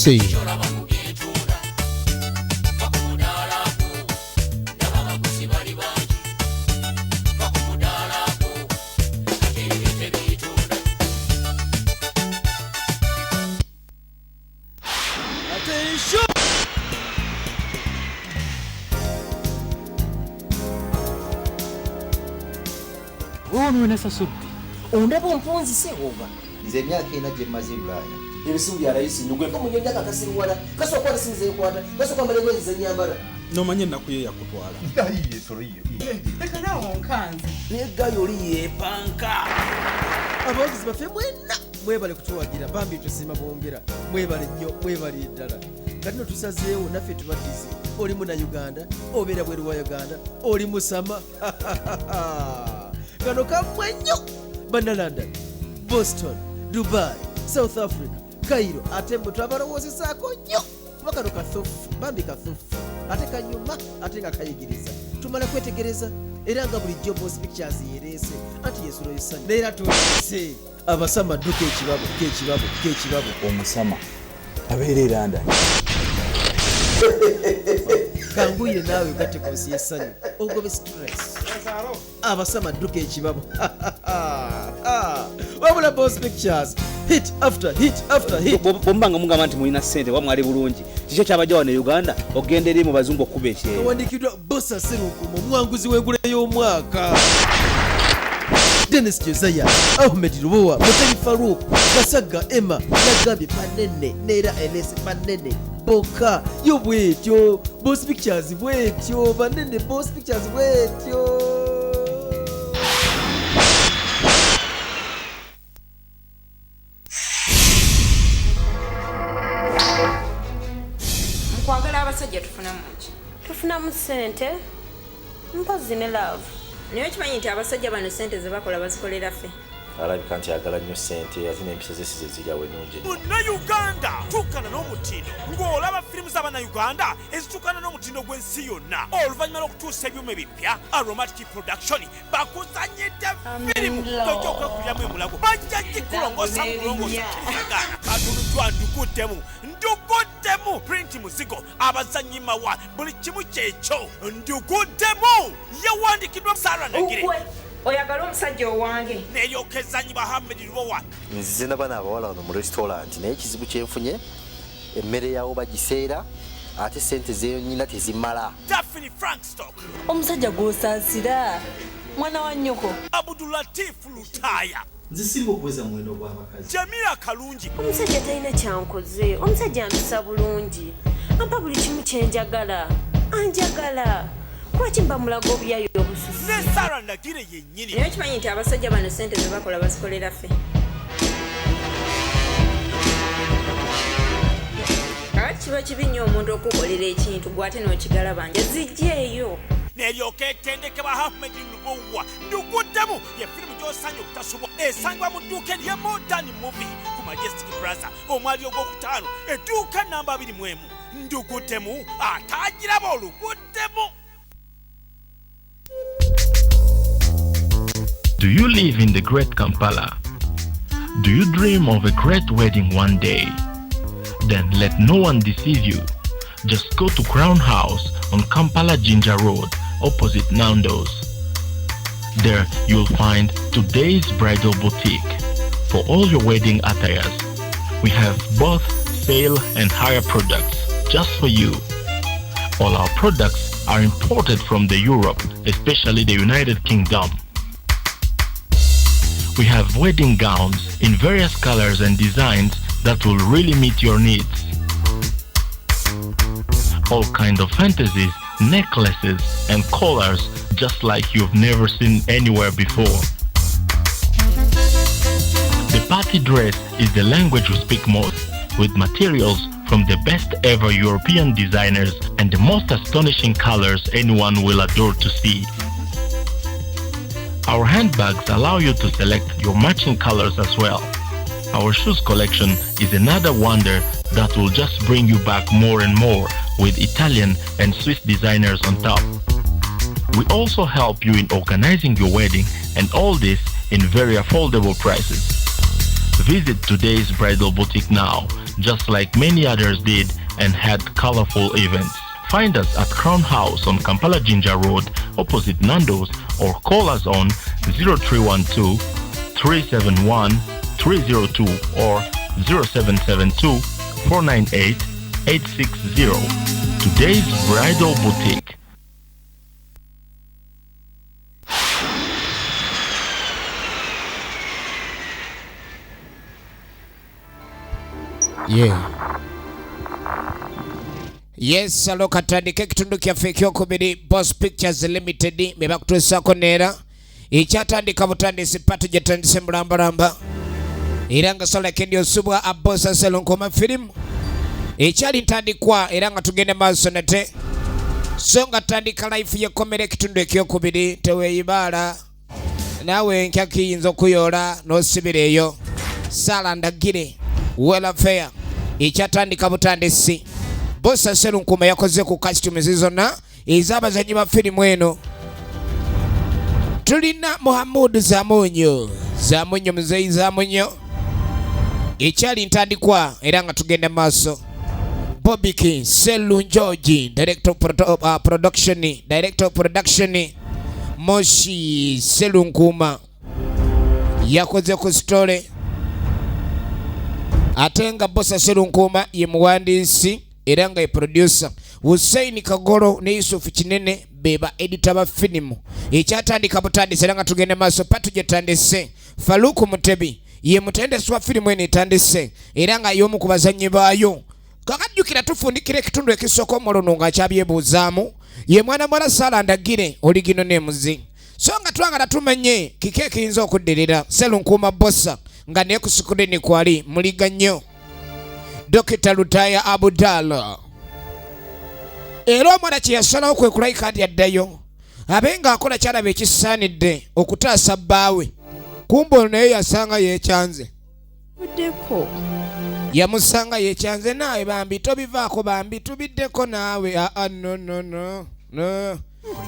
C. Attention! Ono nasasudde. Ondaba ompunzise oba? Nze emyaka 4 gye mmaze e Bulaaya. Ebisimu bya layisi nyugwe. Omunyonyi akakasiruwala, kasobola kukwata simu ze nkwata, kasobola kwambala engoye ze nnyambala. N'omanya ennaku ye yakutwala. Ayi, ensolo yiyo. Leka naawe onkanze. Naye gayo oli yeepanka. Abawagizi baffe mwenna mwebale kutuwagira, bambi tusiima bwongera. Mwebale nnyo, mwebale ddala. Kati nno tusazeewo naffe tubaddize. Oli Munnayuganda, obeera bweru wa Uganda, oli musama. Kano kammwe nnyo. Banna London, Boston, Dubai, South Africa, Cairo, ate mwe twabalowoozezaako nnyo. Kuba kano kathufu, bambi kathufu. Ate kanyuma, ate nga kayigiriza. Tumala kwetegereza era nga bulijjo Boss Pictures yereese anti yesulo y'essanyu. Neera tuuse abasama dduka ekibabo, k'ekibabo, k'ekibabo. Omusama abeera e London. Kanguyire naawe gatte ku nsi y'essanyu ogobe stress. Abasama dduka ekibabo. Wabula Boss Pictures hit after hit after hit. Bw'omuba nga mugamba nti mulina ssente oba mwali bulungi, kiki ekyabajja wano e Uganda okugenda eri mu bazungu okukuba ekyeyo? Kawandiikiddwa Bosa Sserunkuma, omuwanguzi w'engule y'omwaka. Dennis Josiah, Ahmed Lubowa, Mutebi Farouk, Kasagga Emma, nagambye panene neera elese panene bokka yo bwetyo. Boss Pictures bwetyo, banene Boss Pictures bwetyo. Mukwagala abasajja tufunamu ki? Tufunamu ssente, mpozi ne love. Naye okimanyi nti abasajja bano ssente ze bakola bazikolera ffe. Alabika nti ayagala nnyo ssente ate n'empisa ze si ze ziri awo ennungi. Munnayuganda tuukana n'omutindo ng'olaba firimu z'Abannayuganda ezituukana n'omutindo gw'ensi yonna. Oluvannyuma lw'okutuusa ebyuma ebipya, Aromatic Production bakuzannyidde firimu tojja okwekuliramu emulago. Bajja gikulongoosa mu kulongoosa kirizagaana. Katunuddwa nduguddemu, nduguddemu print muzigo, abazannyi mawa, buli kimu kyekyo nduguddemu. Yawandiikiddwa Sarah Nagire. Oyagala omusajja owange. N'eryoka ezannyibwa Ahmed Lubowa. Nzize na bano abawala wano mu restaurant naye ekizibu kye nfunye emmere yawo bagiseera ate ssente zenyina tezimala. Daphne Frankstock. Omusajja gw'osaasira mwana wa nnyoko. Abdulatif Lutaya. Nze siriwo okuweza muwendo gw'abakazi. Jamila Kalungi. Omusajja talina kyankoze, omusajja ampisa bulungi, ampa buli kimu kye njagala, anjagala. Lwaki mba mulaga obuyayo obususse? Ne Sarah Ndagire yennyini. Naye okimanyi nti abasajja bano ssente ze bakola bazikolera ffe. Kakati kiba kibi nnyo omuntu okukolera ekintu gwe ate n'okigalabanja, zijjeeyo. N'eryoka etendekebwa Ahmed Lubowa. Nduguddemu ye firimu gy'osaanye obutasubwa. Esangibwa mu dduuka erya Modern Movie ku Majestic Plaza omwali ogwokutaano, edduuka namba 21. Nduguddemu ataagiraba oluguddemu. Do you live in the great Kampala? Do you dream of a great wedding one day? Then let no one deceive you. Just go to Crown House on Kampala Jinja Road, opposite Nando's. There you'll find today's bridal boutique for all your wedding attires. We have both sale and hire products just for you. All our products are imported from the Europe, especially the United Kingdom. We have wedding gowns in various colors and designs that will really meet your needs. All kinds of fantasies, necklaces and collars just like you've never seen anywhere before. The party dress is the language we speak most, with materials from the best ever European designers and the most astonishing colors anyone will adore to see. Our handbags allow you to select your matching colors as well. Our shoes collection is another wonder that will just bring you back more and more, with Italian and Swiss designers on top. We also help you in organizing your wedding, and all this in very affordable prices. Visit today's bridal boutique now, just like many others did and had colorful events. Find us at Crown House on Kampala Jinja Road, opposite Nando's, or call us on 0312 371 302 or 0772 498 860. Today's Bridal Boutique. Yeah. Yes, alo katandike ekitundu kyaffe ekyokubiri Boss Pictures Limited be bakutuusaako neera ekyatandika butandisi pati gyetandise mulambalamba era nga sala kendi osubwa abosa selunkoma firimu ekyali ntandikwa era nga tugenda maaso nate so nga tandika life yekomera ekitundu ekyokubiri teweeyibaala naawe enkya kiyinza okuyoola n'osibira eyo Sala Ndagire welfare ekyatandika butandisi Bosa Serunkuma yakoze ku costumes zonna ez'abazannyi ba firimu eno. Tulina Muhammad Zamunyo, Zamunyo muzeeyi Zamunyo, ekyali ntandikwa era nga tugenda maaso. Bobiki Selunjoji, director of production, director of production Moshi Serunkuma yakoze ku story, ate nga Bosa Serunkuma ye muwandiisi era nga ye producer. Hussein Kagoro ne Yusuf Kinene beba editor ba filimu ekyatandika butandise era nga tugenda maaso. Patu gyetandise Faluku Mutebi ye mutendesi wa filimu eno etandise era nga y'omu ku bazannyi baayo. Kakajjukira tufundikira ekitundu ekisooka omuluno ng'akyabyebuuzaamu ye mwana mwala Sala Ndagire oligino n'emuzi. So nga twagala tumanye kiki ekiyinza okuddirira Serunkuma Bosa nga naye ku sikulini kwali muliga nnyo Dr. Lutaya Abudala. Era omwana kye yasalawo kwe kulayika nti addayo abe ng'akola kyalaba ekisaanidde okutaasa bbaawe. Kumbe ono naye yasanga yeekyanze, yamusanga yeekyanze, naawe bambi tobivaako, bambi tubiddeko naawe. Aa, no no no no,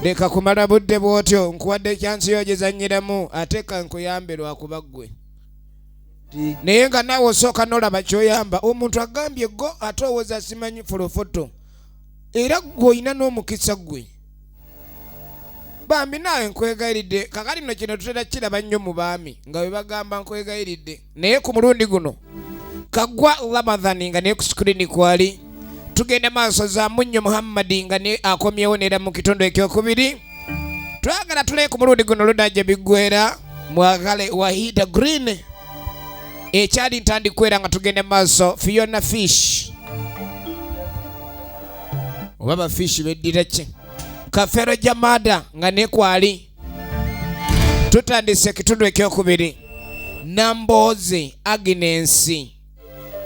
leka kumala budde bw'otyo, nkuwadde ekyansi yogezannyiramu ate ka nkuyambe lwakuba ggwe. Naye nga naawe osooka n'olaba ky'oyamba. Omuntu agambye go ate owooza simanyi folofoto, era ggwe olina n'omukisa ggwe. Bambi naawe nkwegayiridde. Kakati nno kino tutera kiraba nnyo mu baami nga bwe bagamba nkwegayiridde, naye ku mulundi guno Kagwa Ramadhan nga naye ku sikulini kwali. Tugenda maaso za Munnyo Muhammadi nga naye akomyewo neera mu kitundu ekyokubiri. Twagala tulaye ku mulundi guno ludda gye biggweera. Mwagale Wahida Green ekyali ntandikwa era nga tugenda maaso. Fiona Fish oba ba Fish beddira ki? Kafero Jamada nga naye kwali. Tutandise ekitundu ekyokubiri. Nambooze Agnes.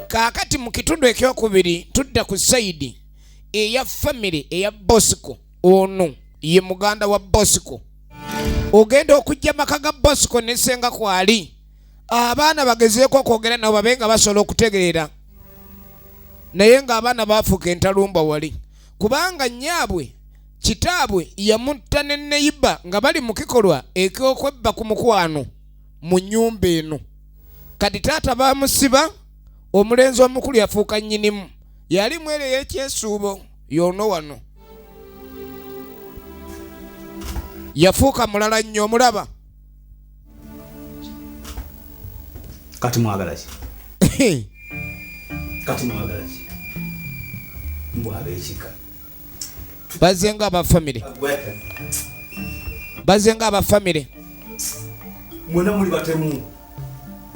Kaakati mu kitundu ekyokubiri tudda ku sayidi eya famire eya Bosco. Ono ye muganda wa Bosco. Ogenda okujja maka ga Bosco ne ssenga kwali, abaana bagezeeko okwogera nabo babe nga basobola okutegeera, naye ng'abaana baafuuka entalumba wali, kubanga nnyaabwe kitaabwe yamutta ne neyiba nga bali mu kikolwa eky'okwebba ku mukwano mu nnyumba eno. Kati taata baamusiba, omulenzi omukulu yafuuka nnyinimu, yali mwere ey'ekyesuubo y'ono wano yafuuka mulala nnyo. Omulaba kati mwagala ki? Kati mwagala ki? Mbw ab'ekika bazenga abafamire, bazenga abafamire. Mwena muli batemu,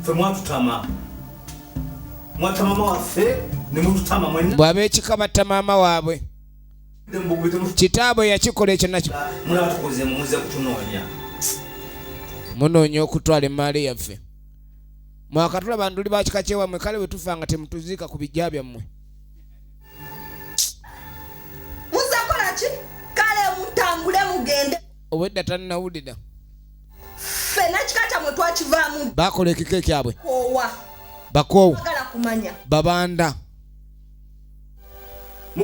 ffe mwatutama, mwatta maama waffe ne mututama mwenna. Bw'ab'ekika batta maama waabwe, kitaabwe yakikola ekyo nakyo. Mulaba tukoze, muze kutunoonya, munoonya okutwala emaali yaffe. Mwakatulaba nduli ba kika kyewammwe, kale bwe tufa nga temutuziika ku bijja byammwe. Muzakola ki? Kale mutambule mugende. Obwedda tannawulira. Ffenna kika kyammwe twakivaamu. Bakola ekika ekyabwe. Koowa. Bakoowu. Bagala kumanya. Babanda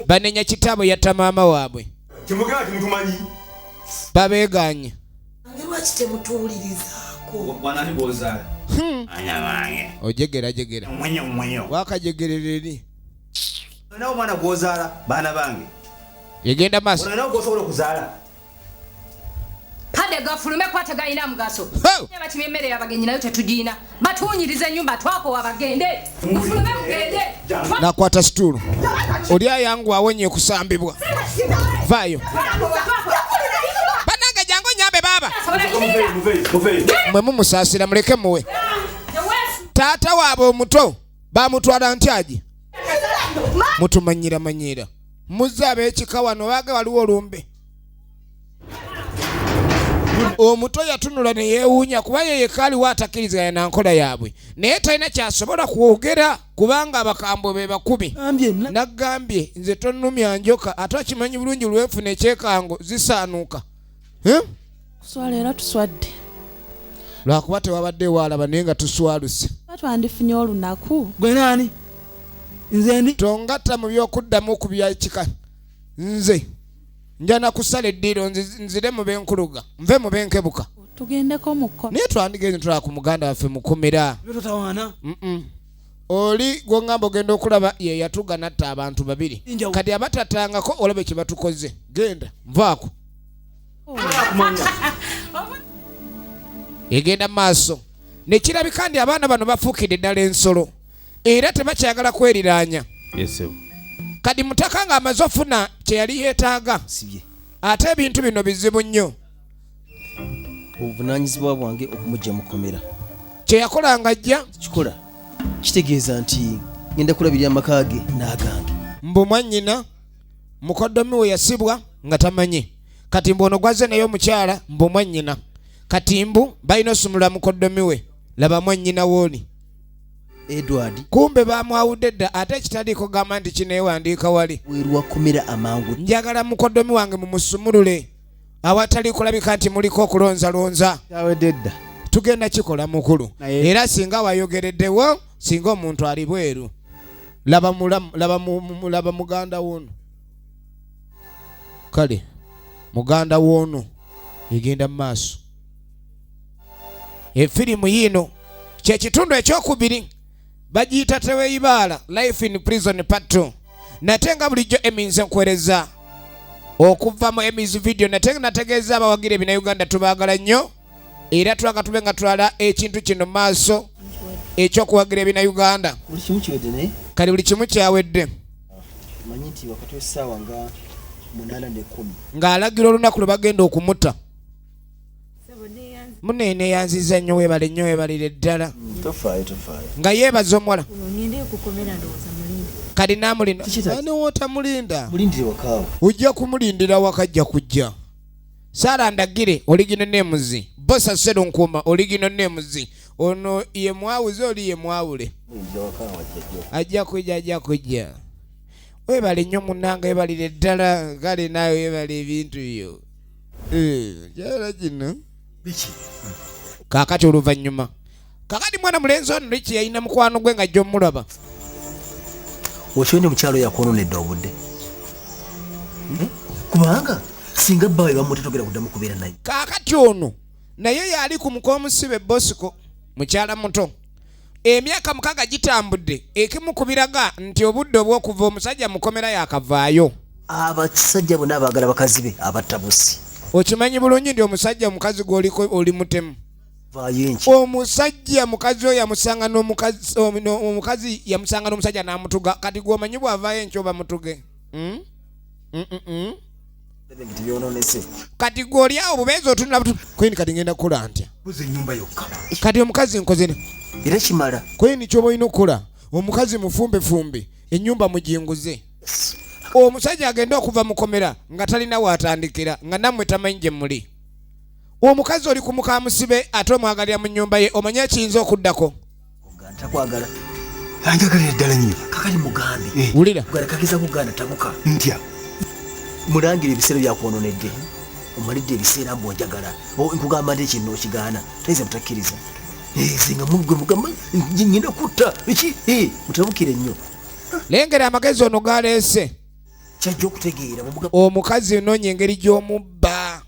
banenya kitaabwe yatta maama waabwe. Kimugamba timutumanyi. Babeegaanye. Lwaki temutuwulirizaako? Wanani bw'ozaala? Ojegera jegera. Wakajegerera eri. Nawe omwana gw'ozaala baana bange. Egenda maaso. Nawe gw'osobola okuzaala. Pade gafulume kuba tegalina mugaso. Bakima emmere y'abagenyi nayo tetugiina. Batuwunyiriza ennyumba twakoowa bagende. Mufulume mugende. Nakwata situulu. Oli ayangu awonye okusambibwa. Vaayo. Bannange jangu onyambe baaba. Mwe mumusaasira muleke muwe. Taata waabwe omuto bamutwala ntyagi. Mutumanyira manyira. Muzze ab'ekika wano baage waliwo olumbe. Omuto yatunula ne yeewuunya kuba ye yekka aliwo atakkiriziganya na nkola yaabwe naye talina ky'asobola kwogera kubanga abakambwe be bakubi. Naggambye nze tonnumya njoka ate okimanyi bulungi lwenfuna ekyekango zisaanuuka. Kuswala era tuswadde. Lwakuba tewabadde waalaba naye nga tuswaluse. Twandifunye olunaku. Gwe naani? Nze ndi. Tongatta mu by'okuddamu ku by'ekika. Nze njana kusala eddiiro nzire mu b'enkuluga nve mu b'enkebuka. Tugendeko mu kkomera. Naye twandigenze tulaba ku muganda waffe mu kkomera. Oli gw'oŋŋamba ogenda okulaba ye yatuga n'atta abantu babiri. Kati abatatangako olabe kye batukoze. Genda nvaako. Egenda mu maaso. Ne kirabika nti abaana bano bafuukidde ddala ensolo era tebakyagala kweriraanya. Kati mutaka ng'amaze ofuna kye yali yeetaaga ate ebintu bino bizibu nnyo. Obuvunaanyizibwa bwange okumujja mu kkomera. Kye yakola ng'ajja kikola kitegeeza nti ngenda kulabirira amaka ge n'agange. Mbu mwannyina mukoddomi we yasibwa nga tamanyi. Kati mbu ono gwazze naye omukyala mbu mwannyina. Kati mbu balina osumulula mukoddomi we laba mwannyina wooli. Edward. Kumbe bamwawudde dda ate ekitaliiko gamba nti kineewandiika wali. Bweru wa kkomera amangu. Njagala mukoddomi wange mumusumulule awatali kulabika nti muliko okulonzalonza. Kyawedde dda. Tugenda kikola mukulu. Era singa wayogereddewo singa omuntu ali bweru. Laba mulamu, laba laba muganda w'ono. Kale muganda w'ono egenda mu maaso. Efirimu yiino kye kitundu ekyokubiri bagiyita Teweeyibaala Life in Prison Part 2. Nate nga bulijjo Emmys nkuweereza okuva mu Emmys video nate nategeeza abawagira ebina Uganda tubaagala nnyo era twagala tube nga twala ekintu kino mu maaso ekyokuwagira ebina Uganda. Buli kimu kiwedde naye? Kati buli kimu kyawedde. Manyi nti wakati w'essaawa nga 8:10. Ng'alagira olunaku lwe bagenda okumutta. Munene yanziza nnyo weebale nnyo weebalire ddala. Tofaayo, tofaayo. Nga yeebaza omuwala. Ngende okukomera ndowooza mulinde. Kati n'amulinda. Kiki Ani w'otamulinda? Mulindire wakaawo. Ojja kumulindira waka ajja kujja. Sarah Ndagire original names. Bosa Sserunkuuma original names. Ono ye mwawuze oli ye mwawule. Mulindire wakaawo ajja ajja. Ajja kujja, ajja kujja. Weebale nnyo munnange weebalire ddala kale naawe weebale ebintu byo. Kyala kino. Biki? Kaakati oluvannyuma. Kaakati mwana mulenzi ono Ricky yalina mukwano gwe ng'ajja omulaba. Okimanyi omukyalo yakwonoonedde obudde. Kubanga singa bbaawe bamutte togenda kuddamu kubeera naye. Kaakati ono naye yali ku muk'omusibe Bosco mukyala muto. Emyaka 6 gitambudde ekimu ku biraga nti obudde obw'okuva omusajja mukomera yakavaayo. Abasajja bonna abaagala bakazi be abattabusi. Okimanyi bulungi nti omusajja omukazi gw'oliko oli mutemu. Vaayo enkya. Omusajja mukazi oyo yamusanga n'omukazi, omukazi yamusanga n'omusajja n'amutuga. Kati gw'omanyi bw'avaayo enkya oba mutuge? Kati gw'oli awo bubeezi otunula butu. Queen kati ngenda kukola ntya? Buza ennyumba yokka. Kati omukazi nkoze ne. Era kimala. Queen ky'oba olina okukola, omukazi mufumbefumbe, ennyumba mujinguze. Omusajja agenda okuva mu kkomera nga talina w'atandikira, nga nammwe tamanyi gye muli. Omukazi oli ku mukamusibe ate omwagalira mu nnyumba ye, omanyi ekiyinza okuddako? Takwagala. Anjagalira ddala nnyo. Kakali mugambe. Wulira. Gala kageza kuganda tabuka. Ntya. Mulangira ebiseera byakwononedde. Omalidde ebiseera mbu onjagala. Nkugamba nti kino okigaana. Tayinza butakkiriza. Singa mugwe mugamba, ngenda kutta. Biki? Mutabukire nnyo. Lengera amagezi ono galeese. Kyajja okutegeera, bwe muga- Omukazi onoonya engeri gy'omubba.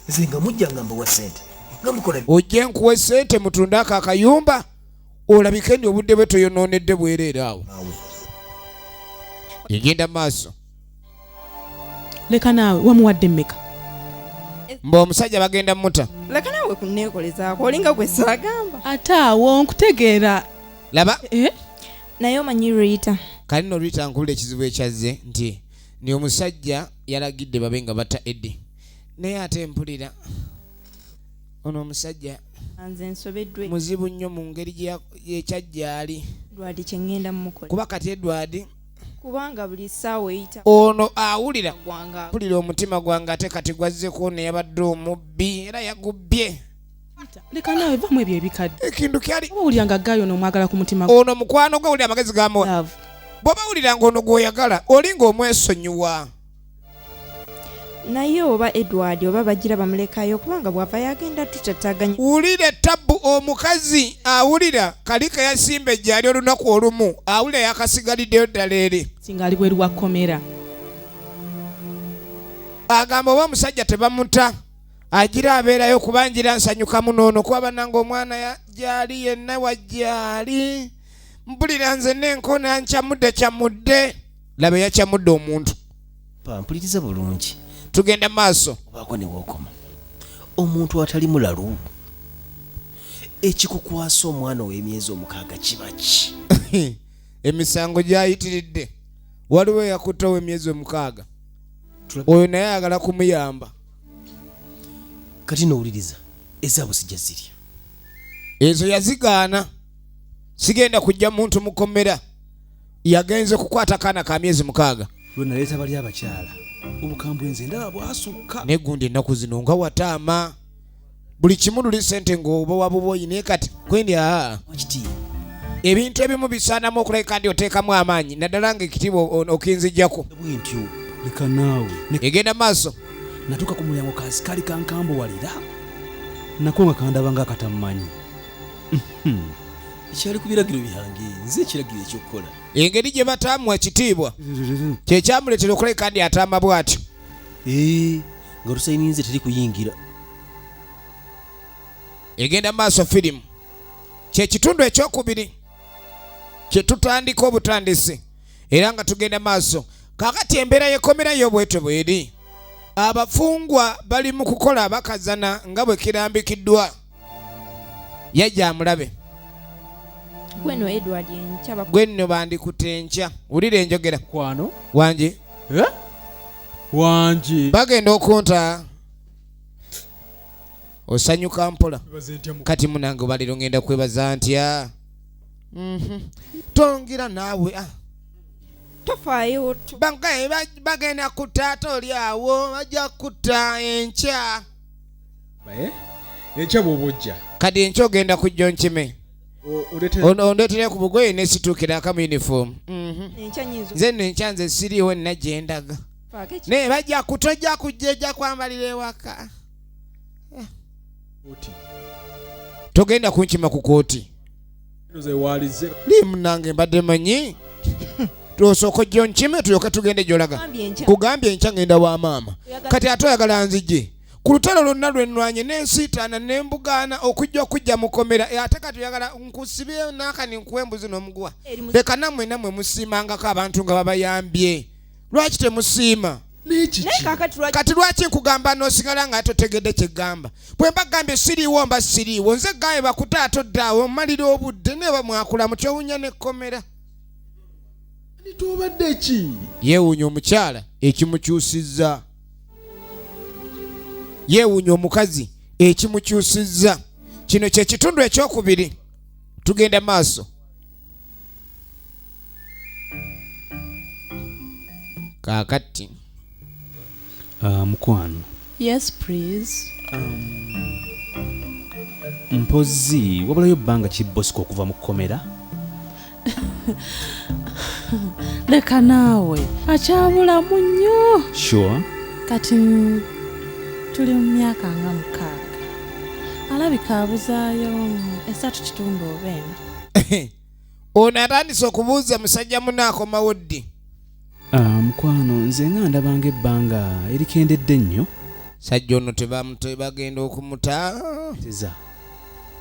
Nze nga mujja nga mbawa ssente. Nga mukola Ojje nkuwe sente mutunde ako akayumba, olabike ndi obudde bwe toyonoonedde bwereere awo. Egenda maaso. Leka naawe, wamuwadde mmeka? Mbe omusajja bagenda muta. Leka naawe kunneekolezaako, olinga gwe saagamba. Ate awo nkutegeera. Laba. Eh? Naye omanyi Rita. Kali no Rita, nkubula ekizibu ekyazze nti ni omusajja yalagidde babe nga batta Eddy, naye ate mpulira ono omusajja Nze nsobeddwa. muzibu nnyo mu ngeri yekyajja ali. Edward kye ŋŋenda mumukola. Kuba kati Edward Kubanga buli ssaawa eyita ono awulira gwanga. Mpulira omutima gwange ate kati gwazzeko neyabadde omubbi era yagubbye. Leka naawe, vamu ebyo ebikadde. Ekintu kyali Oba owulira nga gaayo n'omwagala ku mutima gwo. Ono mukwano gwe, wulira amagezi gamuwa. Love. Bw'oba wulira nga ono gw'oyagala, oli ng'omwesonyiwa. Naye oba Edward oba bagira bamulekayo, kubanga bw'ava yagenda tutataganya. Wulira etabbu, omukazi awulira kali ke yasimba ejjaali olunaku olumu, awulira yakasigaliddeyo ddala eri. Singa ali bweru wa kkomera. Agamba oba omusajja tebamuta, agira abeerayo, kuba ngira nsanyukamu noono, kuba bannanga omwana gyali yenna wajjaali. Mpulira nze nenkona nkyamudde kyamudde. Laba yakyamudde omuntu. Pa, mpuliriza bulungi. Tugenda maaso. Obaako ne wookoma omuntu atali mulalu, ekikukwasa omwana ow'emyezi 6 kiba ki? Emisango gyayitiridde. Waliwo eyakutta ow'emyezi 6, oyo naye ayagala kumuyamba. Kati nowuliriza, ezaabo sijja zirya. Ezo yazigaana, sigenda kujja muntu mukomera. Yagenze kukwata kaana ka myezi 6. Lwe naleeta bali abakyala, obukambwe nze ndaba bwasukka. Naye gundi ennaku zino nga wataama buli kimu, luli sente ng'oba wabuboyi, naye kati kwendi aa ebintu ebimu bisaanamu okulabika ndi oteekamu amaanyi, naddala nga ekitiibwa okinzijjako. Bwentyo leka naawe. Egenda maaso. Natuuka ku mulyango, kasikaali kankambuwalira nako nga kandaba nga akatamumanyi. Kyali ku biragiro byange, nze ekiragiro ekyokukola. Engeri gye bataamuwa ekitiibwa kyekyamuleetera okulabika ndi ataama bw'atyo. Nga tusayininze teri kuyingira. Egenda maaso firimu, kyekitundu ekyokubiri kyetutandika obutandisi, era nga tugenda maaso. Kakati embeera y'ekkomera yo bwetyo bweri, abafungwa bali mu kukola bakazana nga bwe kirambikiddwa. Yajja amulabe. Gweno Edward enkya Gwe nno bandikuta enkya, wulira enjogera. Kwano. Wangi. Wangi. Bagenda okunta, osanyuka mpola. Kati munange obaliro ngenda kwebaza ntya? Tongira naawe, ah. Tofaayo. Bangaye bagenda kutta, ate oli awo bajja kutta enkya. Enkya bw'oba ojja Kati enkya ogenda kujja onkime. Ondeetere ku bugoye nesituukira akamu uniform. Enkya nyinza Nze nno enkya nze siriiwo, nina gye ndaga. Faako Naye bajja kutojja kujja, ejja kwambalira ewaka. Togenda kunkima ku kooti. Zewaalize. Li munange, mbadde manyi tosooka ojja onkime tulyoke tugende gy'olaga. Kugambye enkya. Kugambye enkya ngenda wa maama. Oyagala- Kati ate oyagala nzije ku lutalo lwonna lwe nnwanye n'ensiitaana ne mbugaana okujja mukomera, ate kati oyagala nkusibye naakani nkuwa embuzi n'omuguwa? Leka nammwe, nammwe musiimangako abantu nga babayambye. Lwaki temusiima? Naye kaakati lwaki Kati lwaki nkugamba n'osigala nga totegedde kyeggamba? Bwe mba gambye siriiwo, mba siriiwo. Nze gambye bakuta, ate oddaawo mmalira obudde naye bamwakula mukyowunya n'ekkomera. Tobadde ki? Yeewuunya omukyala ekimukyusizza, yeewuunya omukazi ekimukyusizza. Kino kye kitundu ekyokubiri, tugenda maaso. Kaakati Ah, mukwano. Yes, please. Mpozi wabulayo bbanga ki Bosco okuva mu kkomera? Leka naawe, akyabulamu nnyo. Sure? Kati tuli mu myaka nga 6, alabika abuzaayo 3.5 oba 4. Ono atandise okubuuza musajja munne akomawo ddi. Ah, mukwano, nze nga ndabanga ebbanga erikendedde ennyo. Sajja ono tebagenda okumuta.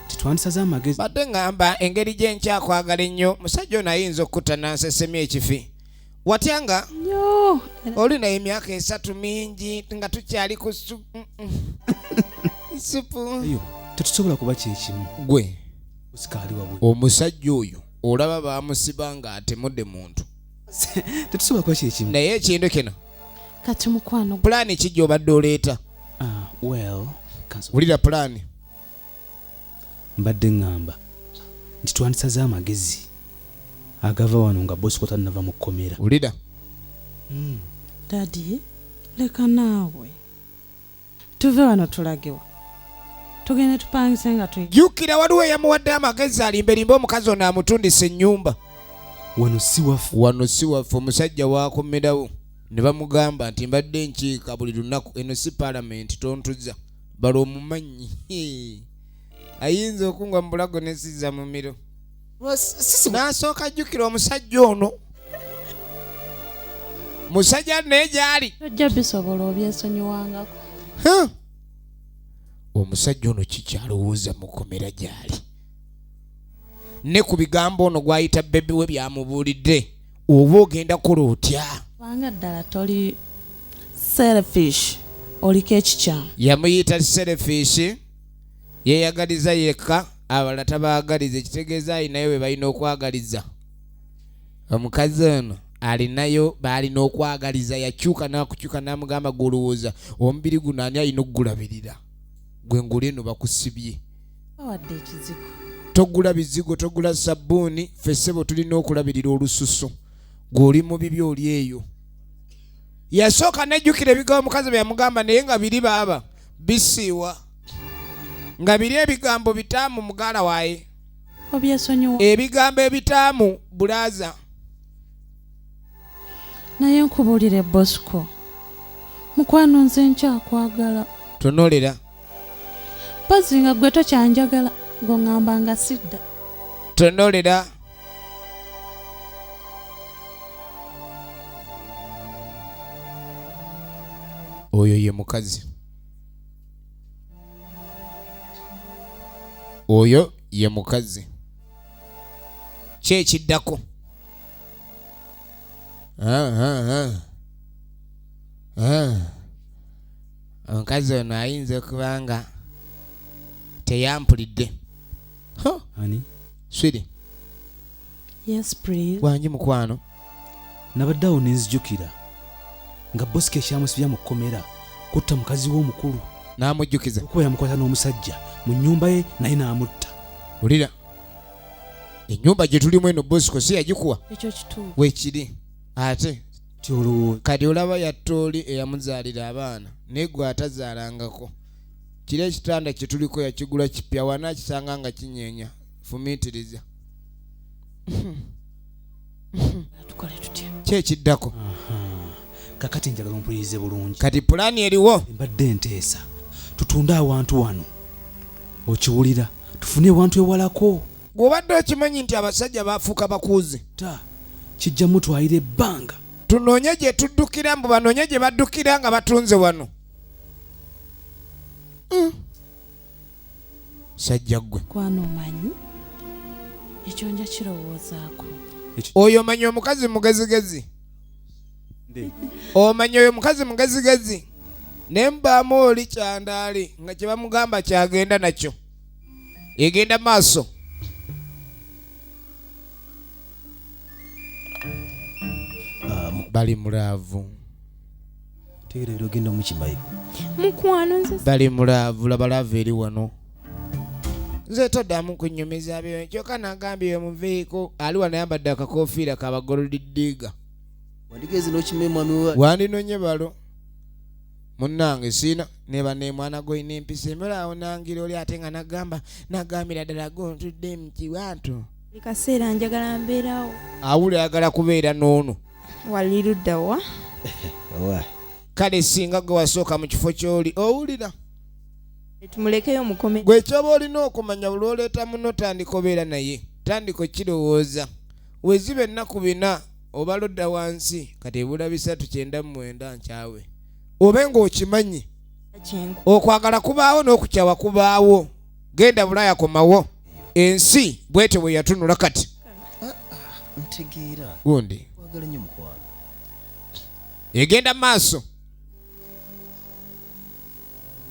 Tetwandisaze amagezi. Badde ngamba engeri gye nkyakwagala ennyo, musajja ono ayinza okutta n'ansesemya ekifi. Watya nga oli naye emyaka 3 mingi nga tukyali ku supu. Eyo tetusobola kuba kyekimu. Gwe osikaali wabwe. Omusajja oyo olaba bamusiba nga atemudde muntu. Tetusobola kuba kyekimu. Naye ekintu kino kati mukwano pulaani ki gy'obadde oleeta? Well, wulira pulaani. Mbadde ŋŋamba nti twandisaze amagezi agava wano nga Bosco tannava mu kkomera. Wulira. Daddy, leka naawe. Tuve wano tulagewa. Tugende tupangise nga tu. Jjukira waliwo eyamuwadde amagezi alimberimbe omukazi ono amutundisa ennyumba. Wano si waffe. Wano si waffe, omusajja waakomerawo. Ne bamugamba nti mbadde nkiika buli lunaku, eno si paalamenti tontuza. Bala omumanyi. Ayinza okungwa mu bulago ne sizza mu miro. N'asooka ajjukira omusajja ono. Musajja naye gy'ali. Tojja bisobola obyesonyiwangako. Omusajja ono kikyalowooza mu kkomera gy'ali. Ne ku bigambo ono gw'ayita bbebi we byamubuulidde. Oba ogenda kukola otya? Kubanga ddala toli selfish, oliko ekikyamu. Yamuyita selfish, yeeyagaliza yekka, abalala tabaagaliza, ekitegeeza alinayo we balina okwagaliza. Omukazi ono alinayo baalina okwagaliza, yakyuka n'akukyuka n'amugamba gw'olowooza omubiri guno ani alina okugulabirira? Gwe nguli eno bakusibye. Bawadde ekizigo. Togula bizigo, togula sabbuuni, ffe ssebo tulina okulabirira olususu. Gw'oli mu bibi oli eyo. Yasooka n'ejjukira ebigambo omukazi bye yamugamba naye nga biri baaba bisiiwa. Nga biri ebigambo bitaamu mugala waaye. Obyesonyiwa. Ebigambo ebitaamu bulaaza. Naye nkubuulire Bosco, mukwano nze nkyakwagala. Tonolera. Mpozzi nga ggwe tokyanjagala, ng'oŋŋamba nga sidda. Tonolera. Oyo ye mukazi. Oyo ye mukazi. Ki ekiddako? Omukazi ono ayinza okuba nga teyampulidde. Ani? Swiri. Yes, please. Wangi mukwano. Nabadde awo ne nzijukira nga Bosco ekyamusibya mu kkomera kutta mukazi we omukulu. N'amujjukiza. Okuba yamukwata n'omusajja mu nnyumba ye naye n'amutta. Wulira. Ennyumba gye tulimu eno Bosco si yagikuwa? Ekyo kituufu. Weekiri. Ate kati olaba yatta oli eyamuzaalira abaana naye gwe atazaalangako. Kiri ekitanda kye tuliko yakigula kipya wanaakisanga nga kinyeenya. Fumiitiriza. Tukole tutya? Ki ekiddako? Kakati njagala ompulirize bulungi. Kati pulaani eriwo. Mbadde nteesa tutunde awantu wano. Okiwulira tufune ewantu ewalako. Bw'obadde okimanyi nti abasajja baafuuka bakuuzi. Ta kijja mutwalira ebbanga. Tunoonye gye tuddukira mbu banoonye gye baddukira nga batunze wano. Sajja ggwe. Kwano omanyi ekyo nja kirowoozaako. Oyo omanyi omukazi mugezigezi. Omanyi oyo omukazi mugezigezi. Ne mbaamu oli kyandaali nga kye bamugamba kyagenda nakyo. Egenda maaso. Bali mulaavu. Tegeera ogenda omukimayo. Mukwano nze. Bali mulaavu, laba laavu eri wano. Nze toddamu kunnyumiza byo. Kyokka nagambye muveeko ali wano ayambadde akakoofiira kabagolodiddiiga. Wandigezi n'okima omwami wa. Wandinonye balo. Munnange siina ne banne mwana gw'olina empisa emala awo nangira oli ate nga nagamba nagambira ddala gontudde mu kiwanto. Buli kaseera njagala mbeerawo. Awuli ayagala kubeera n'ono. Wali ludda wa? Owa. Kale singa gwe wasooka mu kifo ky'oli owulira. Tumulekeyo mukome. Gwe ky'oba olina okumanya buli lw'oleeta munno tandika obeera naye. Tandika okirowooza. Weziba ennaku 4 oba ludda wansi kati ebula 399 nkyawe. Obe ng'okimanyi. Okwagala kubaawo n'okukyawa kubaawo. Genda Bulaaya, komawo. Ensi bwetyo bwe yatunula kati. Ntegeera. Gundi. Kwagala nnyo mukwano. Egenda maaso.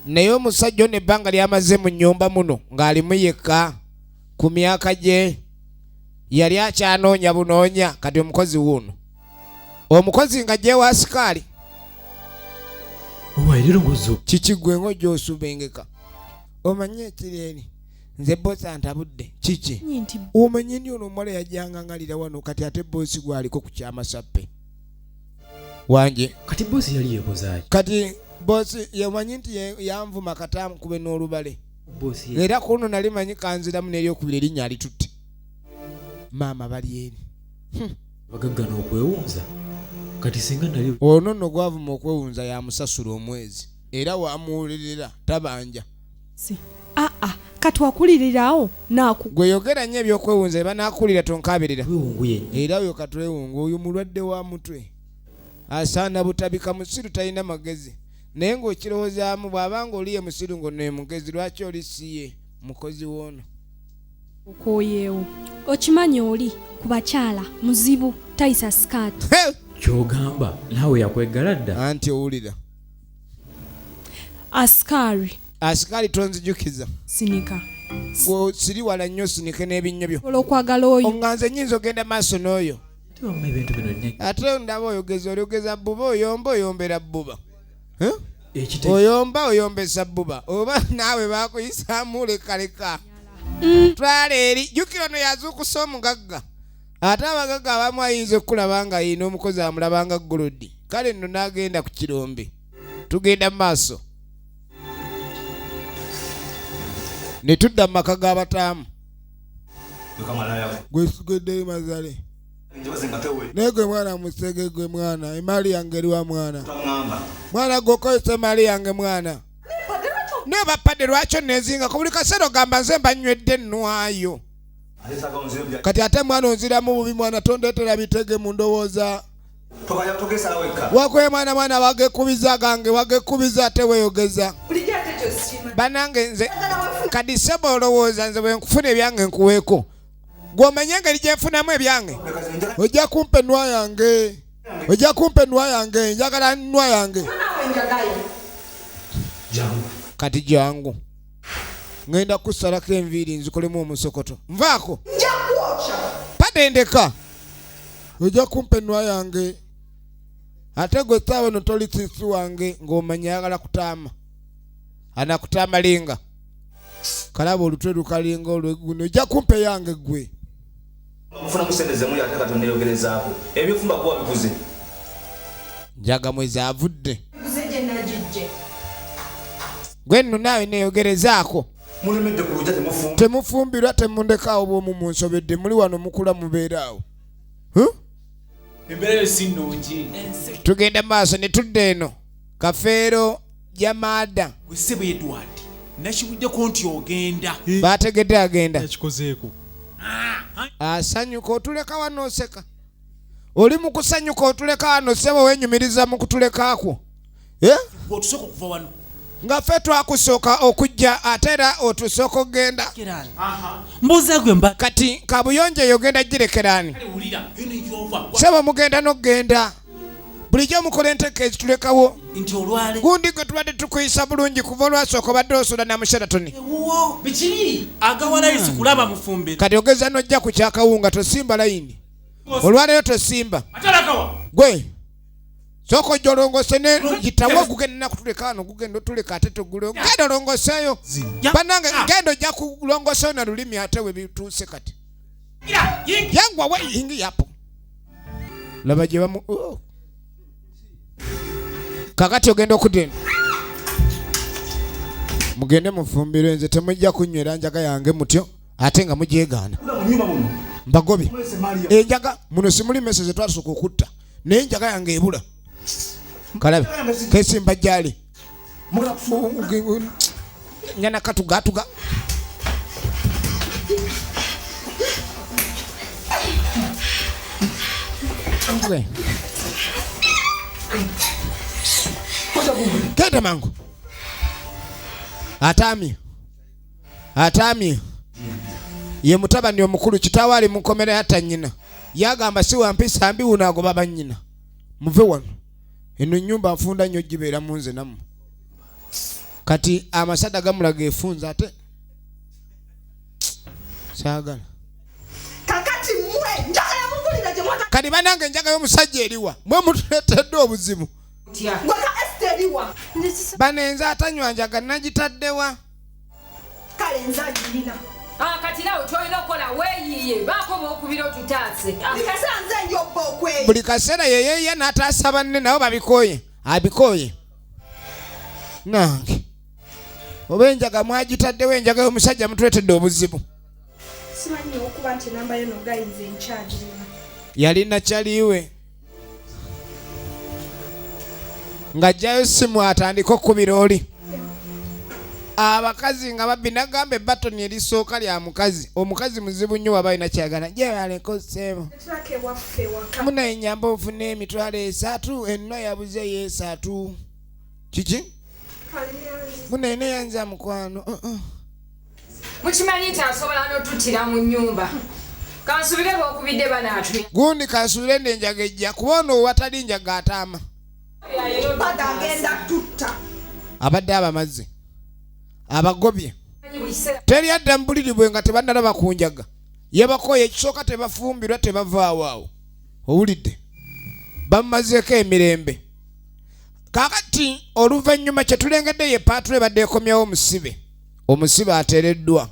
Naye omusajja ono ebbanga lyamaze mu nnyumba muno ng'alimu yekka ku myaka gye yali akyanoonya bunoonya. Kati omukozi wuuno, omukozi nga gyewa asikaali. Owairiro ngozo. Kiki gwe ng'ojja osubengeka? Omanye ekiri eri nze bosi antabudde. Kiki? Nti Omanye ndi ono omuwala yajjanga ngalira wano, kati ate bosi gwaliko ku kyamasappe wanje. Kati bosi yali yekozaaki? Kati bosi yamanyi nti yanvuma katankube n'olubale. Bosi ye. Era kuno nali manyi kanziramu n'eryokubiri erinnya alitutte maama bali eri. Abagagga n'okwewunza. Kati singa nali Ono nno gwavuma okwewunza yamusasula omwezi era wamuwulirira tabanja. Si aa, kati wakulirirawo naaku. Gwe yogera nnyo ebyokwewunza, ebanakulira tonkabirira. Twewunguye. Era oyo katwewunga, oyo mulwadde wa mutwe, asaana butabika, musiru, talina magezi. Naye ng'okirowoozaamu, bw'abanga oli ye musiru ng'ono ye mugezi, lwaki oli si ye mukozi w'ono? Okwoyeewo okimanyi oli ku bakyala muzibu, tayisa sikaati. Kyogamba naawe yakwegala dda? Anti owulira. Asikaari. Asikaali tonzijukiza. Sinika. Gwe siri wala nnyo, sinike n'ebinnyo byo. Olwokwagala oyo. Oŋŋanze nnyinza ogenda maaso n'oyo. Wamma ebintu bino nnyo. Ate ndaba oyogeza, olyogeza bbuba, oyomba oyombera bbuba. Eh? Ekite Oyomba oyombesa bbuba, oba naawe bakuyisaamu lekaleka. Twala eri, jjukira ono yazuukusa omugagga, ate abagagga abamu ayinza okukulaba nga yina omukozi amulabanga golodi. Kale nno n'agenda ku kirombe. Tugenda mu maaso ne tudda mu maka g'abataamu. Gwesigeddeyo mazale. Naye gwe mwana musege, gwe mwana, emaali yange eriwa mwana? Mwana gwe okozesa emaali yange mwana. Naye bapadde lwaki onezingako buli kaseera? Ogamba nze mba nywedde nnwayo. Kati ate mwana onziramu bubi. Mwana tondeetera bitege mu ndowooza. Wakoye mwana, mwana wagekubiza gange wagekubiza ate weeyogeza. Bulijjo ate kyosiima. Banange nze kati sebo, olowooza nze bwe nkufuna ebyange nkuweeko? Gw'omanye engeri gye nfunamu ebyange. Ojja kumpa ennwa yange, ojja kumpa ennwa yange, njagala nnwa yange. Naawe njagayo. Kati jangu, ŋŋenda kusalako enviiri nzikolemu omusokoto. Nvaako. Nja kwokya. Padendeka, ojja kumpa ennwa yange. Ate gwe saawa no toli sisi wange ng'omanya ayagala kutaama, anakutaama linga kalaba olutwe lukalinga olweguno. Ojja kumpa eyange gwe. Mufunamu sente zemuli, ate katonda eyogerezaako ebyofumba kuba biguze. Njaga mwezi avudde. Guze gye nagijje. Gwe nno naawe neeyogerezaako. Mulemedde ku lujja, temufumba. Temufumbirwa, temundekaawo bwomu, munsobedde. Muli wano mukula mubeeraawo. Huh? Embeera yo si nnungi. Tugenda maaso ne tudda eno Kafeero Jamaada. Gwe ssebo Edward, nakibuddeko nti ogenda. Bategedde agenda. Yakikozeeko. Asanyuka otuleka wano, oseka oli mu kusanyuka otuleka wano. Ssebo wenyumiriza mu kutulekaakwo. Eh? Gwe otusooka okuva wano. Nga ffe twakusooka okujja, ate era otusooka okugenda. Mbuuza gwe mba. Kati kabuyonjo eyo ogenda girekeraani? Wulira eno gyova. Sebo mugenda n'okugenda, bulijjo mukola enteeka ezitulekawo. Nti olwale. Gundi gwe tubadde tukuyisa bulungi kuva olwasooka, obadde osula na Musheratoni. Ewuwo bikiri agawala kulaba mufumbiro. Kati ogeza n'ojja ku kyakawunga, tosimba layini olwaleero, tosimba. Atalakawa. Gwe sooka ojja olongose ne gitawo gugenda nakutuleka wano, gugenda otuleka ate togule. Genda olongoseeyo bannange, genda ojja kulongoseyo na lulimi ate we bituuse. Kati yangwa we yingi yapo laba gye bamu. Oh. Kakati ogenda okudda eno, mugende mufumbirwe, nze temujja kunywera njaga yange mutyo ate nga mugyegaana. Mbagobye enjaga muno, simuli mese ze twasooka okutta, naye enjaga yange ebula. Kalabe kesimba gyali nyana katugatuga. Gwe. Genda mangu. Atamye atamye ye mutabani omukulu, kitaawe ali mu nkomera yatta nnyina. Yagamba si wampisa mbi wuno agoba bannyina, muve wano, eno ennyumba nfunda nnyo gibeera mu nze nammwe. Kati amasada gamulaga efunza ate saagala. Kakati mmwe njagala mugulira gye mwata. Kati banange enjaga y'omusajja eriwa? Mwe mutuleetedde obuzibu. Gwe ka Esther eriwa? Banenze atanywa njaga nagitaddewa? Kale nze agirina. Ah, kati nawe kyolina okukola weeyiye baako b'okubira otutaase. Buli kaseera nze njobba okweyiya. Buli kaseera yeyeeya n'ataasa banne, nabo babikooye, abikooye. Nange oba enjaga mwagitaddewo? Enjaga y'omusajja mutuleetedde obuzibu. Simanyi okuba nti enamba yo nogayinza enkyagirina. Yali nakyaliwe ng'ajjayo simu atandike okukubira oli. Abakazi nga babbi, nagamba ebbatoni erisooka lya mukazi. Omukazi muzibu nnyo waba alina kyagala gyebaleko sebo. Netwaka ewaffe ewaka. Munaye nyamba ofune 30,000, enna yabuze yeesatu kiki? Munaye neyanza mukwano. Mukimanyi nti asobola n'otuttira mu nnyumba. Kansubire bw'okubidde banaatu. Gundi kansubire nenjaga ejja kuba ono watali njaga ataama. Bada agenda tutta. Abadde abamazze abagobye teri adda mu buliri bwe nga tebannalaba ku njaga. Yebakoye ekisooka tebafumbirwa tebavaawo awo, owulidde bamumazeeko emirembe. Kakati oluvannyuma kye tulengedde ye paatula ebadde ekomyawo omusibe. Omusibe ateereddwa,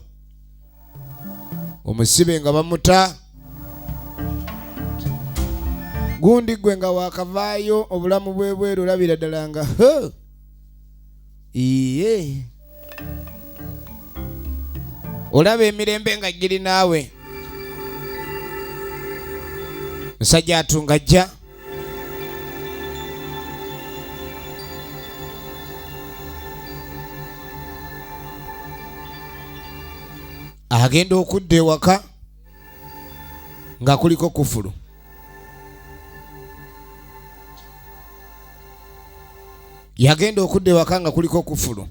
omusibe nga bamuta. Gundi gwe nga wakavaayo obulamu bwebweru olabira ddala nga iye olaba emirembe nga giri naawe. Musajja atunga ajja agenda okudda ewaka nga kuliko kufulu. Yagenda okudda ewaka nga kuliko kufulu,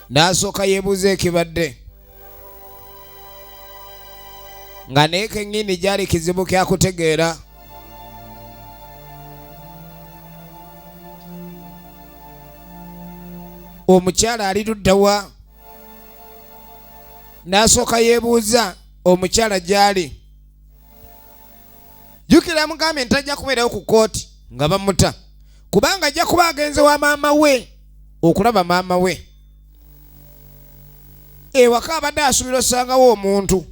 n'asooka yeebuuza ekibadde, nga naye kennyini gyali kizibu kyakutegeera. Omukyala ali luddawa? N'asooka yeebuuza omukyala gy'ali. Jjukira mugambye nti tajja kubeerawo ku kkooti nga bamuta, kubanga ajja kuba agenze wa maama we okulaba maama we. Ewaka abadde asuubira osangawo omuntu.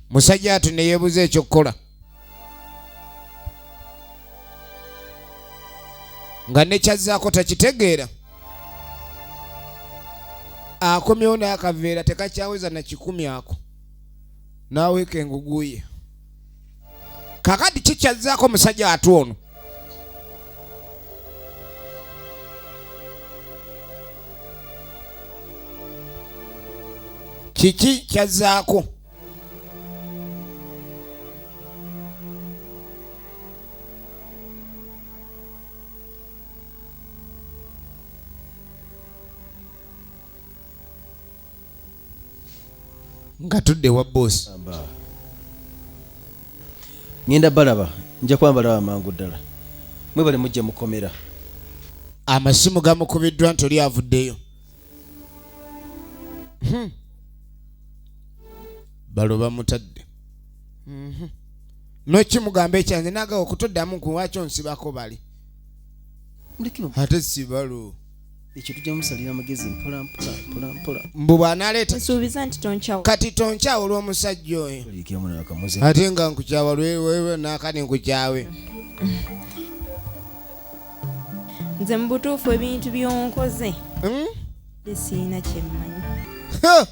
Musajja ati ne yeebuuza ekyokukola nga nekyazzaako takitegeera. Akomyewo n'akaveera tekakyaweza na 100 ako, n'aweeka engugu ye. Kakati kikyazzaako musajja ate ono? Kiki kyazzaako? Nga tudde wa boosi. Ngenda balaba, nja kuba mbalaba mangu ddala. Mwebale mujje mukomera. Amasimu gamukubiddwa nti oli avuddeyo. Balo bamutadde. Nokimugamba ekyanze nagawa okutoddamu nkuwaki onsibako bali. Ate si balo. Ekyo tujja musalira amagezi mpola mpola mpola mpola. Mbu bw'anaaleeta Nsuubiza nti tonkyawa. Kati tonkyawa olw'omusajja oyo. Oliikiramu n'akamuze. Ate nga nkukyawa lwewe n'akani nkukyawe. Nze mu butuufu ebintu by'onkoze. Siina kye mmanyi. Ha!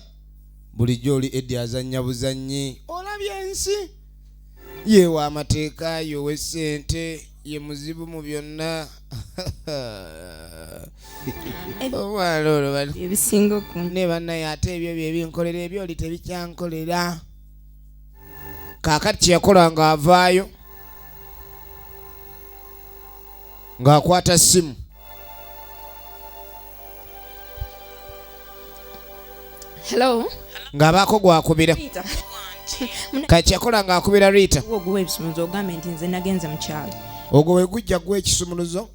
Bulijjo oli Eddy azannya buzannyi. Olabye ensi. Yeewa amateeka, yeewa essente, ye muzibu mu byonna. Omwana olwo bali. Ebisinga okun- Ne bannaye ate ebyo bye binkolera, ebyo oli tebikyankolera. Kaakati kye yakola ng'avaayo ng'akwata ssimu. Hello. Ng'abaako gwakubira. Rita. Kati yakola ng'akubira Rita. Ogwo ebisumuluzo ogambe nti nze nagenze mu kyalo. Ogwo we gujja gwa ekisumuluzo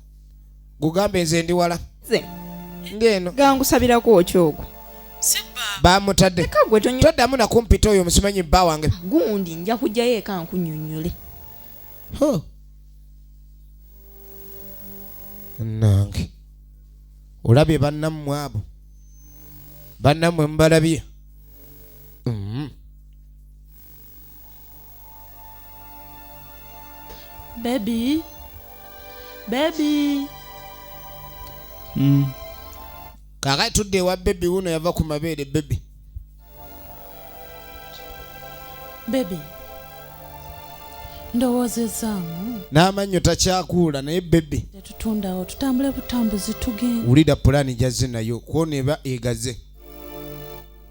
gugambe nze ndi wala. Nze. Ndi eno. Gangusabirako ki ogwo? Bamutadde. Toddamu nakumpita oyo musimanyi bba wange. Gundi nja kujjayo eka nkunnyonnyole. Nange olabye bannammwe abo, bannammwe mubalabye. Baby. Baby. Kaakati tudde ewa baby wuno yava ku mabeere baby. Baby. Ndowoozezaamu. N'amannyo takyakuula naye baby. Tetutundawo tutambule butambuzi tugende. Wulira pulaani gy'azze nayo kwona eba egaze.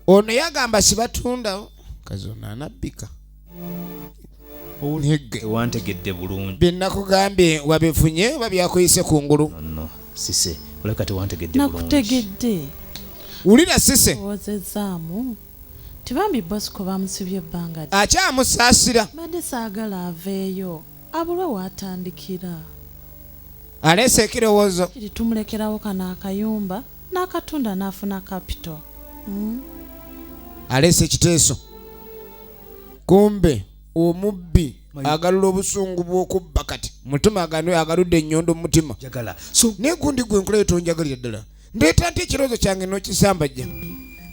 Ono yagamba sibatundawo. Kazi ono anabbika. Nigge. Wantegedde bulungi. Bye nakugambye wabifunye oba byakuyise kungulu? No, Sise, olabika tewantegedde bulungi. Nakutegedde. Wulira Sise. Ndowoozezaamu. Tibambi Bosco bamusibye ebbanga. Akyamusaasira. Mbadde saagala aveeyo. Abulwe w'atandikira. Aleese ekirowoozo. Kiri tumulekerawo kano akayumba n'akatunda n'afuna kapito. Aleese ekiteeso. Kumbe omubbi agalula obusungu bw'okubba kati. Mutima agaludde ennyondo mu mutima. Naye gundi gwe nkulayo tonjagalira ddala. Ndeeta nti ekirowoozo kyange n'okisambajja.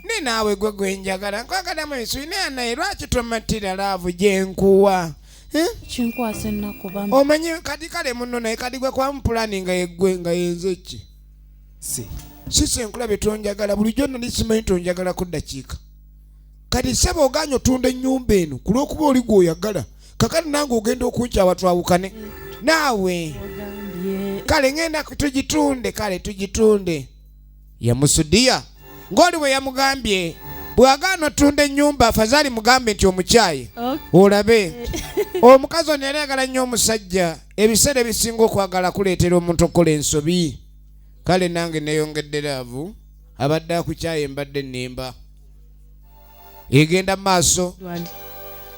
Ne naawe gwe gwe njagala nkwagalamu ensuyi naye naye lwaki tomatira laavu gye nkuwa? Kinkwasa ennaku bambi. Omanyi kati kale muno naye kati gwe kwamu pulaani nga yeggwe nga yenze ki? Sise nkulabye tonjagala bulijjo nali simanyi tonjagala ku ddakiika. Kati ssebo ogaanye otunda ennyumba eno ku lw'okuba oli gw'oyagala. Kakati nange ogenda okunkyawa twawukane. Naawe. Kale ŋŋenda tugitunde kale tugitunde. Yamusudiya ng'oli bwe yamugambye bw'agaana otunda ennyumba afazaali mugambe nti omukyaye. Olabe omukazi ono yali ayagala nnyo omusajja. Ebiseera ebisinga okwagala kuleetera omuntu okukola ensobi. Kale nange neeyongedde laavu abadde akukyaye mbadde nnimba. Egenda maaso.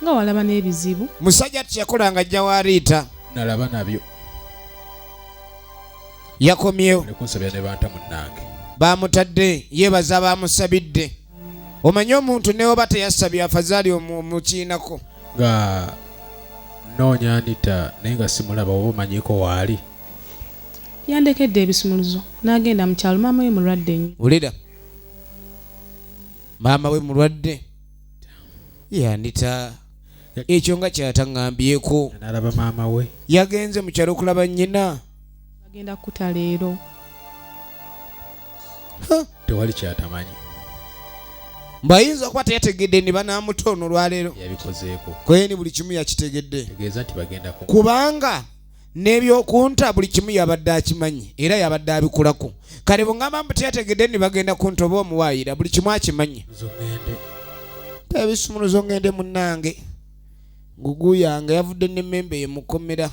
Nga walaba n'ebizibu. Musajja tiyakola nga ajja wa Rita. Nalaba nabyo. Yakomyewo. Kunsabira ne banta munnange. Baamutadde yeebaza baamusabidde. Omanyi omuntu ne oba teyasabye afazaali omukiinako. Nga nnoonya Anita naye nga simulaba oba omanyiiko waali. Yandekedde ebisumuluzo n'agenda mu kyalo maama we mulwadde nnyo. Wulira. Maama we mulwadde. Ye Anita ekyo nga kyataŋŋambyeko. Nalaba maama we. Yagenze mu kyalo okulaba nnyina. Bagenda kuta leero. Tewali kyatamanyi. Mbayinza okuba teyategedde ne banaamuta ono olwaleero. Yabikozeeko. Kweni buli kimu yakitegedde. Tegeeza nti bagenda ku. Kubanga n'ebyokunta buli kimu yabadde akimanyi era yabadde abikulako. Kale bw'ongamba mbu teyategedde ne bagenda kunta oba omuwaayira buli kimu akimanyi. Ebisumuluzo ngende munnange. Gugu yange yavudde n'emmembe ye mukomera.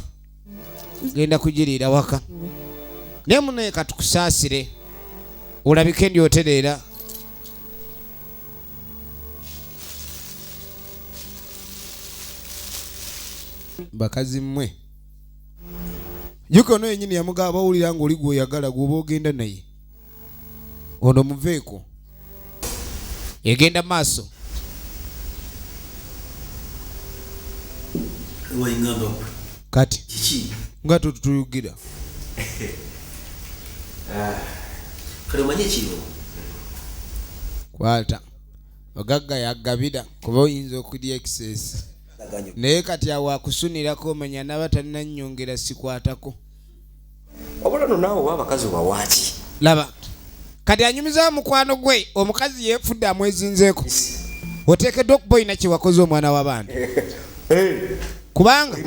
Genda kugiriira waka. Naye munnaye katukusaasire. Olabike ndi otereera. Bakazi mmwe. Yuko ono yennyini yamugamba owulira ng'oli gw'oyagala gw'oba ogenda naye. Ono muveeko. Egenda maaso. Kati nga tutuyugira. Kale omanye kino. Kwata. Ogagga yagabira kuba oyinza okulya excess. Naye kati awo akusunirako omanya n'aba tannannyongera sikwatako. Wabula nno naawe oba abakazi obawaaki? Laba. Kati anyumiza mukwano gwe omukazi yeefudde amwezinzeeko. Oteekeddwa okuba olina kye wakoze omwana w'abantu. Kubanga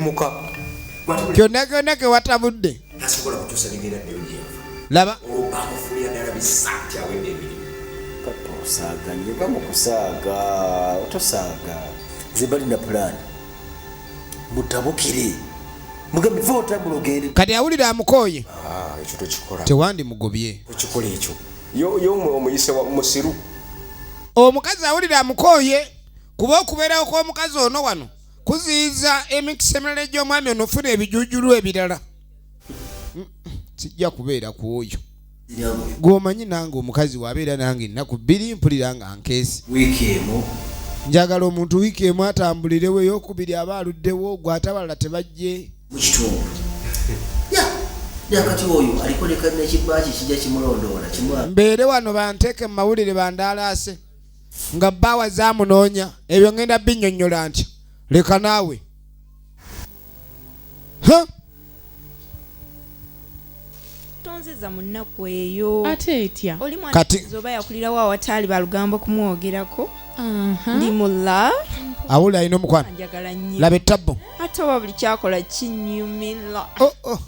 kyonna kyonna ke watabudde. Tasobola kutuusa bigenda ddeyo gye yava. Laba. Bamufuulira ddala bisaati awedde emirimu. Kati osaaga nnyo va mu kusaaga tosaaga. Nze balina pulaani. Mutabukire. Mugambe va otambula ogende. Kati awulira amukooye. Ekyo tokikola. Tewandimugobye. Tokikola ekyo. Yo omuyise wa musiru. Omukazi awulira amukooye kuba okubeerawo kw'omukazi ono wano kuziyiza emikisa emirala egy'omwami ono ofuna ebijujulu ebirala. Sijja kubeera ku oyo gw'omanyi nange. Omukazi wabeera nange ennaku 2 mpulira nga nkeesi. Wiiki emu. Njagala omuntu wiiki emu atambulirewo, eyokubiri aba aluddewo, gwe ate abalala tebajje. Mu kitundu ya nakati oyo aliko nekibaki kijja kimulondoola kimwa. Mbeere wano banteeke mu mawulire bandaalaase nga bbaawa zaamunoonya, ebyo ngenda binnyonnyola ntya? Leka naawe. Ha? Tonziza mu nnaku eyo. Ate etya? Oli mwana oba yakulirawo awataali balugambo kumwogerako. Ndi mu love. Awulira alina omukwano. Njagala nnyo. Laba ettabbo. Ate oba buli kyakola kinyumira. Oh.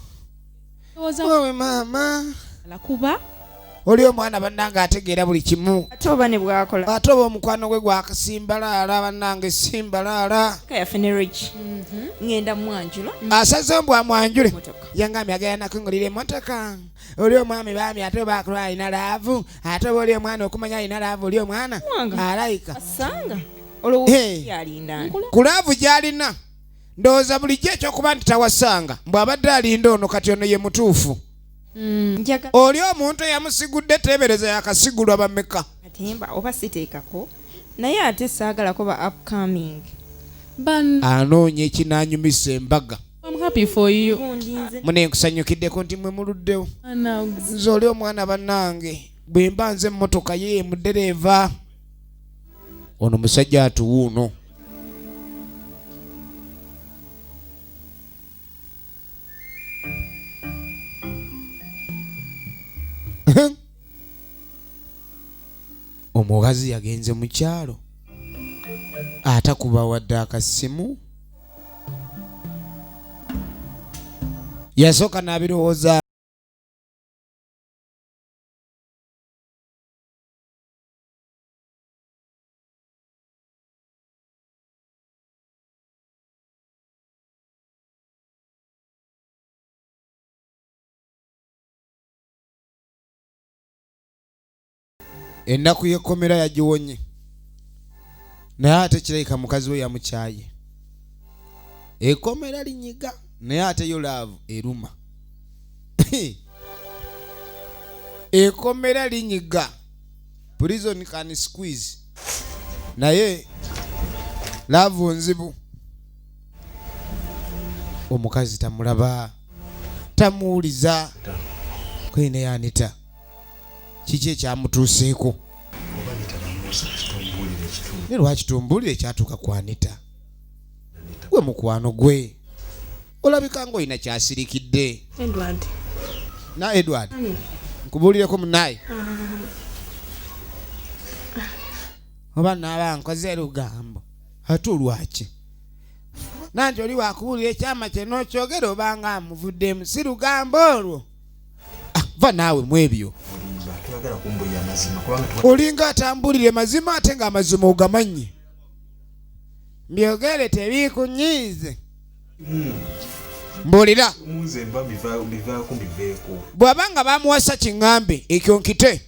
Wewe maama. Kuba oli omwana bannange ategeera buli kimu. Ate oba ne bwakola. Ate oba omukwano gwe gwakasimbalaala bannange simbalaala. Yaffe ne Rich. Ngenda mwanjula. Asaze mbw amwanjule, yangambye agenda nakungulira emmotoka. Oli omwami baami ate oba akulwa alina love, ate oba oli omwana okumanya alina love, oli omwana alayika. Asanga. Olowooza yalinda. Ku love gy'alina ndowooza bulijjo ekyokuba nti tawasanga mbw'abadde alinda ono, kati ono ye mutuufu. Oli omuntu eyamusigudde teebereza yakasigulwa bameka. Katemba oba siteekako naye ate saagalako ba upcoming. Anoonya ekinaanyumisa embaga. I'm happy for you. Mune nkusanyukiddeko nti mwe muluddewo. Nze oli omwana bannange bwe mba nze emmotoka ye mudereeva ono musajja atuwuuno. Omukazi yagenze mu kyalo atakuba wadde akasimu, yasooka n'abirowooza. Ennaku y'ekkomera yagiwonye, naye ate kirabika mukazi we yamukyaye. Ekkomera linyiga, naye ate yo love eruma. Ekkomera linyiga, prison can squeeze, naye love nzibu. Omukazi tamulaba, tamuwuliza kwine. Yanita kiki ekyamutuuseeko? Ne lwaki tumbuulire ekyatuuka ku Anita? Gwe mukwano gwe olabika ng'olina kyasirikidde. Edward. Na Edward, nkubuulireko munaye. Oba naaba nkoze lugambo ate olwaki nanti oli wakubuulira ekyama kye n'okyogera obanga amuvuddemu, si lugambo olwo? Ah, va naawe mu ebyo. Toyagala kumbulira amazima kubanga Olinga atambulire mazima ate ng'amazima ogamanyi, mbyogere tebiikunyiize. Mbuulira. Nze mba mbivaako mbiveeko. Bw'aba nga bamuwasa kiŋŋambe ekyo nkite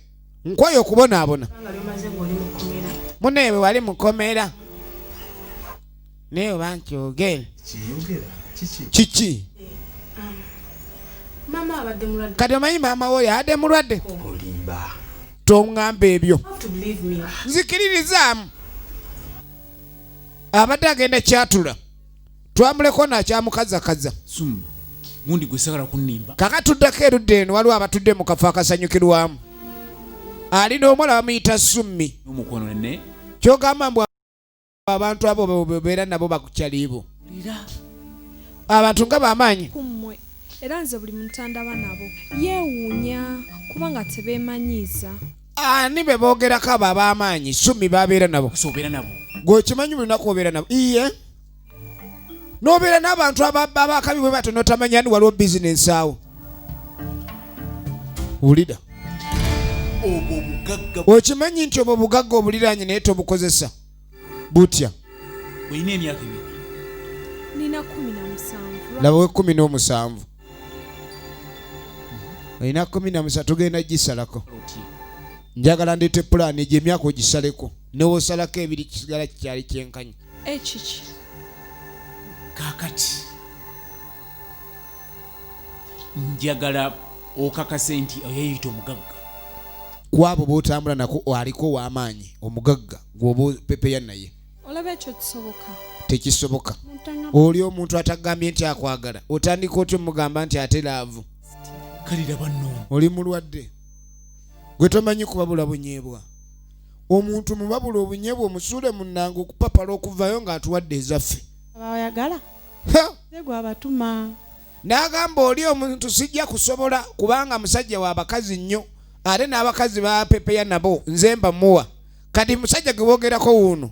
nkwayo okubonaabona. Nga lyomaze ng'oli mu kkomera. Muneewe wali mukomera naye oba nkyogere. Kiyogera kiki? Kiki? Maama abadde mulwadde. Kati omanyi maama wo yadde mulwadde. Olimba. Toŋŋamba ebyo. You have to believe me. Nzikiririzaamu, abadde agenda kyatula, twamuleko nakyamukazakaza. Summa gundi gwe sagala kunnimba. Kaka tuddako erudda eno, waliwo abatudde mu kafo akasanyukirwamu, ali n'omuwala bamuyita Summi. N'omukwano ne Kyogamba mbu abantu abo bebeera nabo bakukyaliibo lira. Abantu nga bamaanyi. Kummwe era nze buli muntu andaba nabo yeewuunya kubanga tebeemanyiiza. Ani be boogerako abo ab'amaanyi Sumi babeera nabo? Obeera nabo. Gwe okimanyi buli lunaku obeera nabo iye n'obeera n'abantu abakabi bwe batyo n'otamanya ni waliwo bizinensi awo. Wulira. Obwo obugagga. Okimanyi nti obwo bugagga obuliraanye naye tobukozesa butya? Olina emyaka emeka? Nina 17. Laba we 17, olina 17, tugenda gisalako. Njagala ndeete pulaani egyo emyaka ogisaleko, newosalako ebiri kisigala kikyali kyenkanyi. Ekiki? Kaakati njagala okakase nti oyeyita omugagga. Kwabo b'otambula nako aliko ow'amaanyi omugagga gw'oba opepeya naye. Olaba ekyo kisoboka? Tekisoboka. Oli omuntu atagambye nti akwagala, otandika otya omugamba nti ate love? Kalira banno. Oli mulwadde gwe, tomanyi kubabula bunyeebwa. Omuntu mubabula obunyeebwa omusuule munnanga okupapala okuvayo ng'atuwadde ezaffe. Abayagala nze gwabatuma. N'agamba oli omuntu sijja kusobola kubanga musajja wa bakazi nnyo, ate n'abakazi bapepeya nabo nze mbamuwa. Kati musajja gwe boogerako wuuno.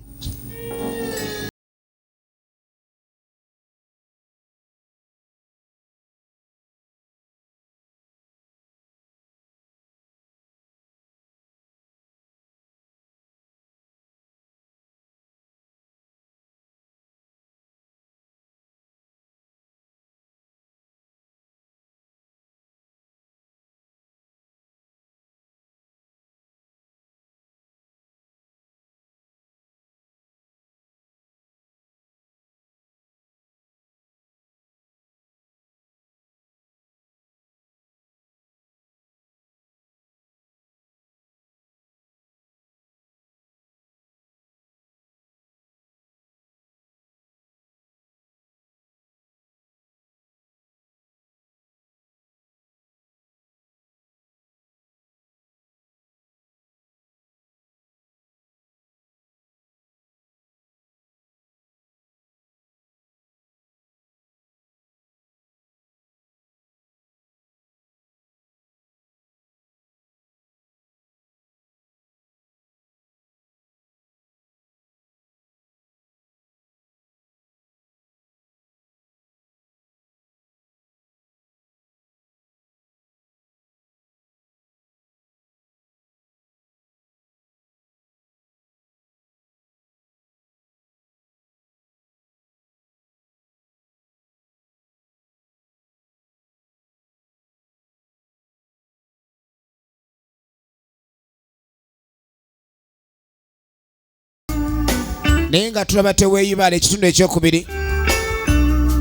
Naye nga tulaba teweeyibaala ekitundu ekyokubiri,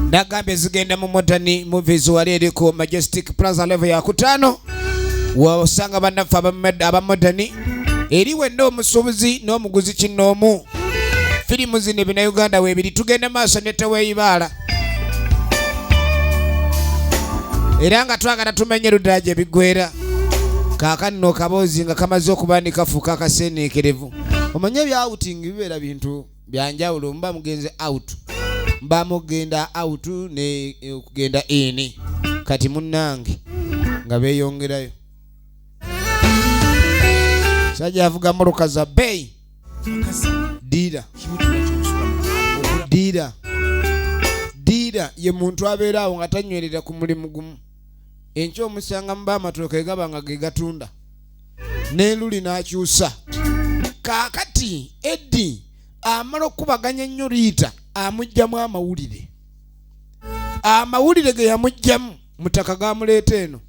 nagambye zigenda mu Modern Movies wali eri ku Majestic Plaza level yakutaano, wasanga bannaffe aba Modern eri wenna omusuubuzi n'omuguzi kinnoomu. Firimu zino ebinauganda weebiri. Tugenda maaso ne teweeyibaala, era nga twagala tumenye ludala gye biggwera. Kaakano kaboozi nga kamaze okuba ni kafuuka akaseeneekerevu. Omanye ebya outing bibeera bintu byanjawulo, muba mugenze out, mba mugenda out ne okugenda in. Kati munnange nga beeyongerayo, sajja avuga mmotoka za bbeeyi. Dealer, dealer, dealer ye muntu abeera awo nga tanywerera ku mulimu gumu. Enkya omusanga muba amatooke gaba nga ge gatunda, n'eluli n'akyusa. Kaakati Eddi amala okukubaganya ennyo Riita, amuggyamu amawulire. Amawulire ge yamuggyamu mutaka gamuleeta eno.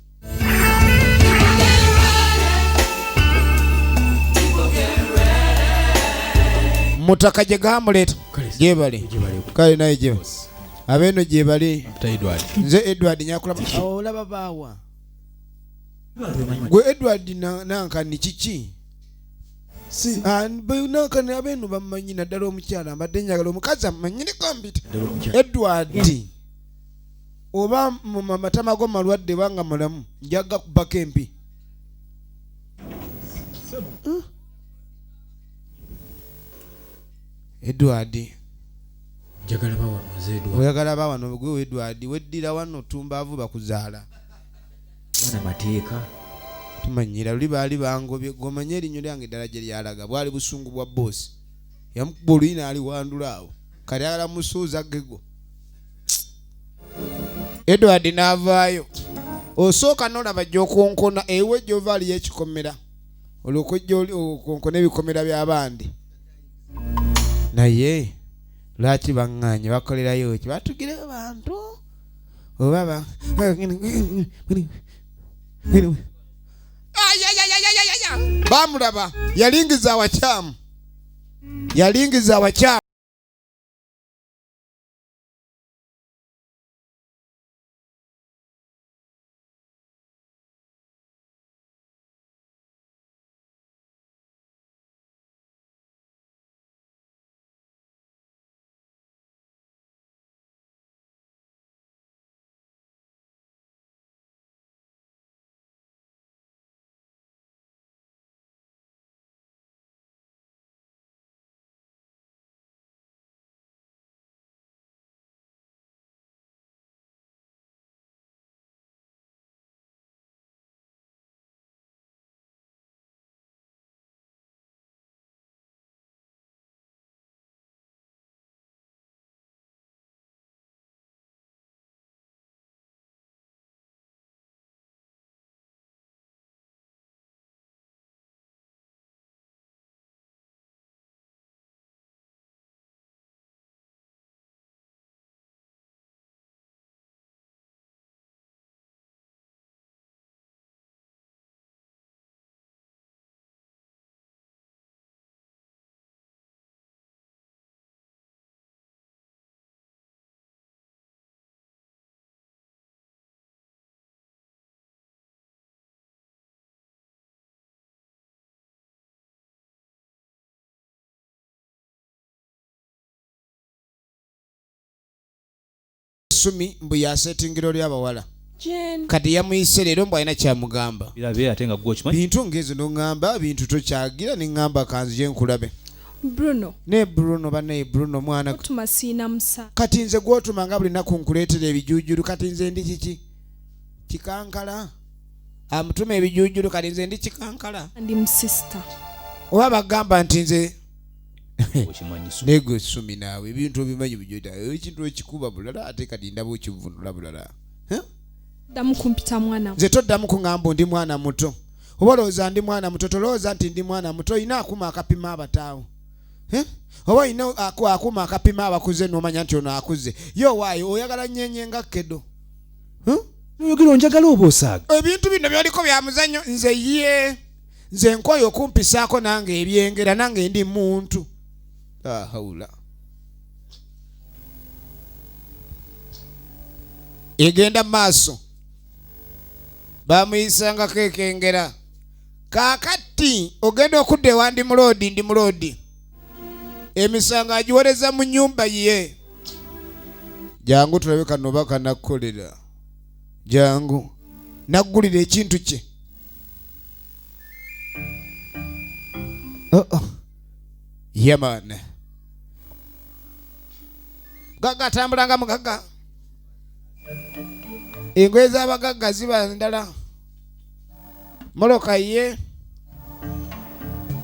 Mutaka gye gamuleeta gyebale. Kale naye gye abeeno gyebale. Nze Edward nyakulaba olaba baawa gwe Edward nankani kiki nankani abeeno bamumanyi, naddala omukyala mbadde njagala omukazi amumanyi ne kompyuta. Edward oba amatama go malwadde banga mulamu, njaga kubako empi. Edward njagala bawano nze Edward. Oyagala bawano gwe Edward, weddira wano tumbaavu bakuzaala. Bana mateeka. Tumanyira luli baali bangobye, gw'omanye erinnyo lyange eddala gye lyalaga, bwali busungu bwa bboosi. Yamukuba oluyi n'aliwandula awo. Kati ayagala musuuza gego. Edward n'avaayo. Osooka n'olaba gy'okonkona, ewe gy'ova aliyo ekikomera. Olwo okujja okonkona ebikomera by'abandi. Naye lwaki baŋŋaanye bakolerayo ki? Batugireyo bantu oba ba. Bamulaba yalingiza awakyamu, yalingiza awakyamu. Sumi mbu yasetingira oli abawala. Jen. Kati yamuyise leero mbu alina kyamugamba. Birabe ate nga gwe okimanyi. Bintu ng'ezo noŋŋamba bintu tokyagira ne ŋŋamba kanzije nkulabe. Bruno. Ne Bruno bannaye, Bruno mwana. Otuma siina musa. Kati nze gw'otuma nga buli nnaku nkuleetera ebijuujulu, kati nze ndi kiki? Kikankala. Amutuma ebijuujulu, kati nze ndi kikankala. Ndi musista. Oba bagamba nti nze Okimanyi Sumi. Naye Sumi naawe ebintu obimanyi bujoda, ekintu okikuba bulala ate kati ndaba okivunula bulala. Ddamu kumpita mwana. Nze toddamu kuŋŋamba ndi mwana muto. Oba olowooza ndi mwana muto, tolowooza nti ndi mwana muto. Olina akuma akapima abataawo. Eh? Oba olina akuma akapima abakuze n'omanya nti ono akuze. Ye owaayo oyagala nnyenye nga kedo. Oyogera onjagala oba osaaga? Ebintu bino byoliko bya muzannyo. Nze ye nze nkoye okumpisaako nange ebyengera, nange ndi muntu. La haula. Egenda mu maaso. Bamuyisangako ekengera. Kaakati ogenda okudda ewa ndi muloodi, ndi muloodi. Emisango agiwereza mu nnyumba ye. Jangu tulabe kano oba kanakkolera. Jangu. Naggulira ekintu kye. Oh, oh. Yeah, man. Mugagga atambula nga mugagga. Engoye z'abagagga ziba ndala. Moloka ye.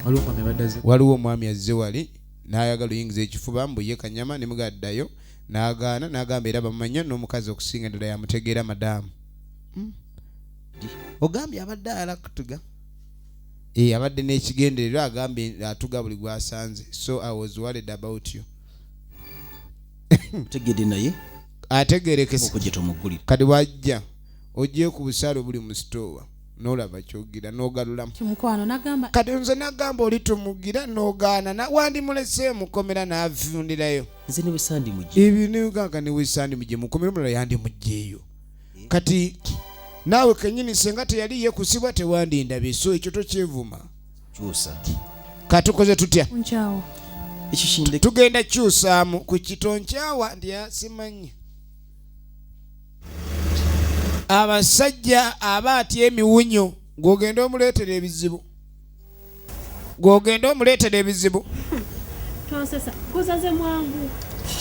Waliwo omwami abadde azze. Waliwo omwami azze wali n'ayagala oyingiza ekifuba mbu ye kanyama ne mugaddayo n'agaana n'agamba era bamumanya n'omukazi okusinga endala yamutegeera madaamu. Ogambye abadde ayala kutuga. Abadde n'ekigendererwa agambye atuga buli gw'asanze. So I was worried about you. Tegedde naye. Ategerekese. Okujja tomuggulira. Kati wajja oggyeyo ku busaale obuli mu sitoowa n'olaba kyogira n'ogalulamu. Mukwano nagamba. Kati nze nagamba oli tumugira n'ogaana na wandimulese mukomera n'avundirayo. Nze ne bwe mugye. Ebyo ne uganga ne wesandi mugye mukomera omulala yandimugyeyo. Kati naawe kennyini senga teyali ye kusibwa tewandindabye, so ekyo tokyevuma. Kyusa. Katukoze tutya? Nkyawa. Ekyo tugenda kyusaamu ku kitonkyawa nti simanyi. Abasajja aba atya emiwunyo gw'ogenda omuleetera ebizibu. Gw'ogenda omuleetera ebizibu. Tonsesa, guzaze mwangu.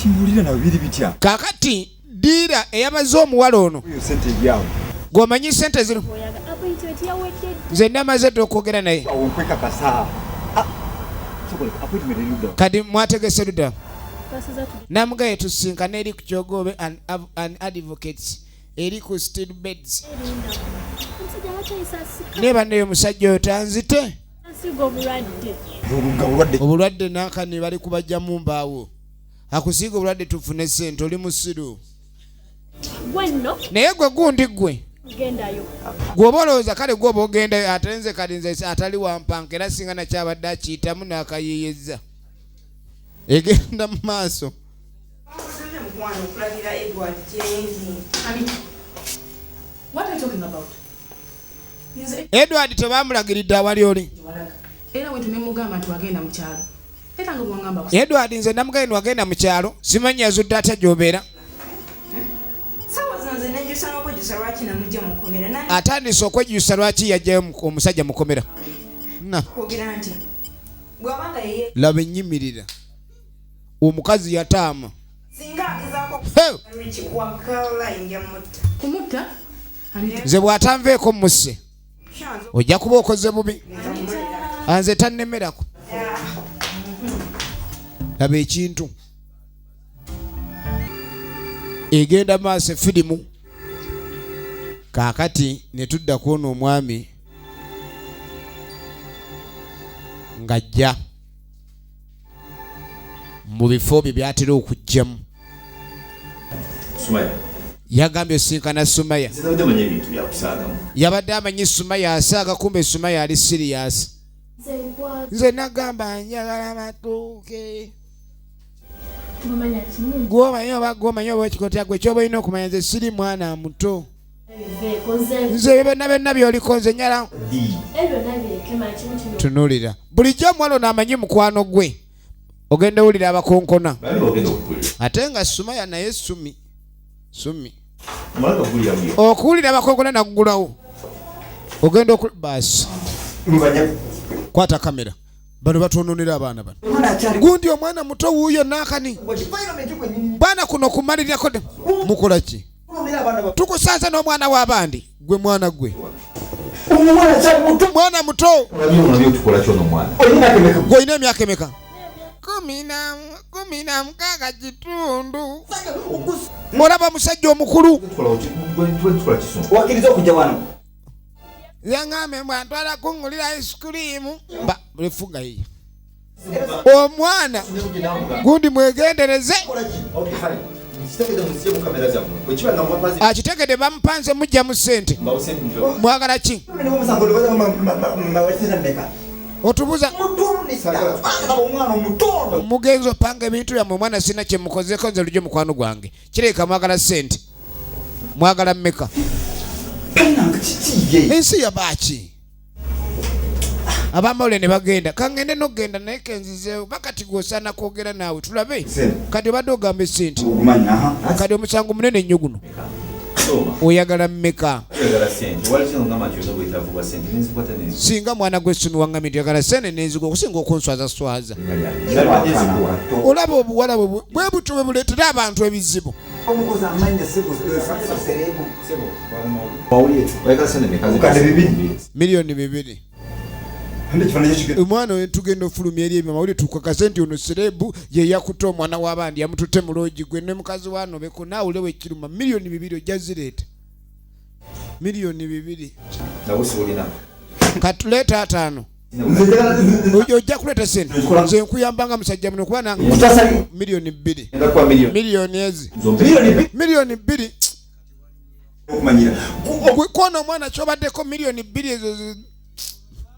Kimbuulira nawe biri bitya? Kaakati diira eyabaze omuwala ono. Oyo ssente eryawo. Gw'omanyi ssente zino. Oyaga appointment yawedde dda. Nze namaze dda okwogera naye. Awo nkwekakasa. Ah, sokola appointment eri ludda. Kati mwategese ludda. Twasuza tu. Namugaye tusinkane eri ku Kyogobe and advocates eri ku steel beds. Erinda. Omusajja abakyayisa asika. Ne bannaye omusajja oyo tanzite. Ansiiga obulwadde. Obulwadde n'akani bali kubajjamu mbaawo. Akusiiga obulwadde tufune ssente oli musiru. Gwe nno. Naye gwe gundi gwe. Gendayo. Gwoba olowooza kale gwoba ogendayo, ate nze kati nze atali wampanka era singa nakyabadde akiyitamu n'akayeyeza. Egenda mu maaso. Mukwano okulabira Edward gyendi. Anita, what are you talking about? Nze Edward tebamulagiridde awali oli. walaga. Era bwe tunemugamba nti wagenda mu kyalo. Era nga bwangamba ku Edward nze namugambye wagenda mu kyalo, simanyi yazudde atya gy'obeera. Saawa zino nze nejjusa n'okwejjusa lwaki namujja mukomera. Nani Atandise okwejjusa lwaki yajjayo omusajja mukomera. Na kwogera nti bw'abanga yeye laba ennyimirira. Omukazi yataama. singa agezaako Hey! Rich wakala nja mutta. Kumutta? Anita. Nze bw'atanveeko mmusse. Ojja kuba okoze bubi. Anze tannemerako. Laba ekintu. Egenda maaso efirimu. Kaakati ne tudda kwona omwami ng'ajja mu bifo bye byatera okujjamu. Sumaya. Yagambye osinkana Sumaya. Nze nabadde manyi ebintu byakusaagamu. Yabadde amanyi Sumaya asaaga, kumbe Sumaya ali siriyasi. Nze nagamba njagala matuuke. Ngomanya kimu. Gwomanyi oba gwomanyi oba ekikotya gwe kyoba olina okumanya nze siri mwana muto. Biveeko nze. Nze ebyo byonna byonna by'oliko nze njala Ebyo nabireke manyi kimu kino. tunuulira. Bulijjo omuwala ono amanyi mukwano gwe. Ogenda owulira abakonkona. Bali bagenda okugulira. Ate nga Sumaya naye Sumi. Sumi. Omala gagulira muyo. Okuwulira abakonkona naggulawo. Ogenda oku baasi. Kwata kamera. Bano batwononera abaana bano. Gundi omwana muto wuuyo naakani. Baana kuno kumalirirako mukola ki? Tukusanze n'omwana w'abandi. Gwe mwana gwe. Mwana muto. Olabye olabye otukola kyono omwana. Gwe olina emyaka emeka? 16 kitundu. Olaba musajja omukulu. Tukola kiso. Wakkiriza okujja wano. Yaŋŋambye bw'antwala kungulira ice cream. Ba lefuga yiyo. Omwana gundi mwegendereze. Okay, fine. Kitegedde musye mu kamera zammwe. Bwe kiba nga mubapanze Akitegedde bamupanze mujja mu ssente. mbawo ssente mutwe. Mwagala ki? Otubuza mugenzi opanga ebintu byammwe omwana sirina kye mukozeeko nze lujjo mukwano gwange. Kireka mwagala ssente. Mwagala mmeka? Ensi yabaaki? Abamawulire ne bagenda. Kangende n'okugenda naye kenzizeewo bakati gw'osaana kwogera naawe tulabe. Kati obadde ogamba essente. Kati omusango munene nnyo guno. Oyagala mmeka? Oyagala ssente. Wali kino ngamba nti olina obwetaavu bwa ssente. Nenzikwata nenzi. Singa mwana gw'essumi waŋŋambye nti oyagala ssente nenzigwa okusinga okunswaza swaza. Nabadde nzikuwa. Olaba obuwala bwe bwe butyo bwe buleetera abantu ebizibu. Omukozi amannya serebu. Mawulire. Oyagala ssente mmeka? Obukadde bibiri. 2 million. Omwana oyo tugenda ofulumya eri ebyo mawulire tukakase nti ono serebu ye yakutte omwana w'abandi yamututte mu loogi gwe ne mukazi wanobeko naawule wekiruma 2 million ojja zireeta. 2 million. Nabo siwulina. Katuleeta 5. Ojja kuleeta sente. Nze nkuyamba nga musajja muno kuba nange 2 million. Ngenda kuwa miliyoni. Miliyoni ezi. Zombi. 2 million. Okumanyira. Kwona omwana kyobaddeko 2 million ezo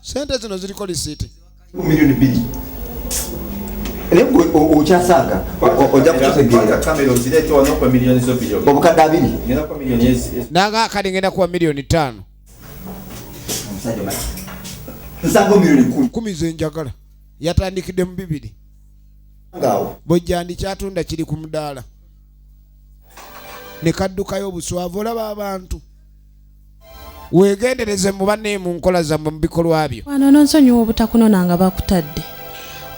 sente zino ziriko lisiiti. 2 million. Naye gwe okyasaaga ojja kukitegeera. Kamera ozireete wano okuwa miliyoni zo bbiri. Obukadde abiri. Ngenda kuwa miliyoni ezi. Nanga kale ngenda kuwa 5 million. Omusajja omanyi. Nsanga 10 million. 10 ze njagala. Yatandikidde mu bibiri. Ngaawo. Bwejjandi kyatunda kiri ku mudaala. Ne kaddukayo obuswavu olaba abantu. Weegendereze mu banne mu nkola zammwe mu bikolwa byo. Wano nonsonyiwa obutakunona nga bakutadde.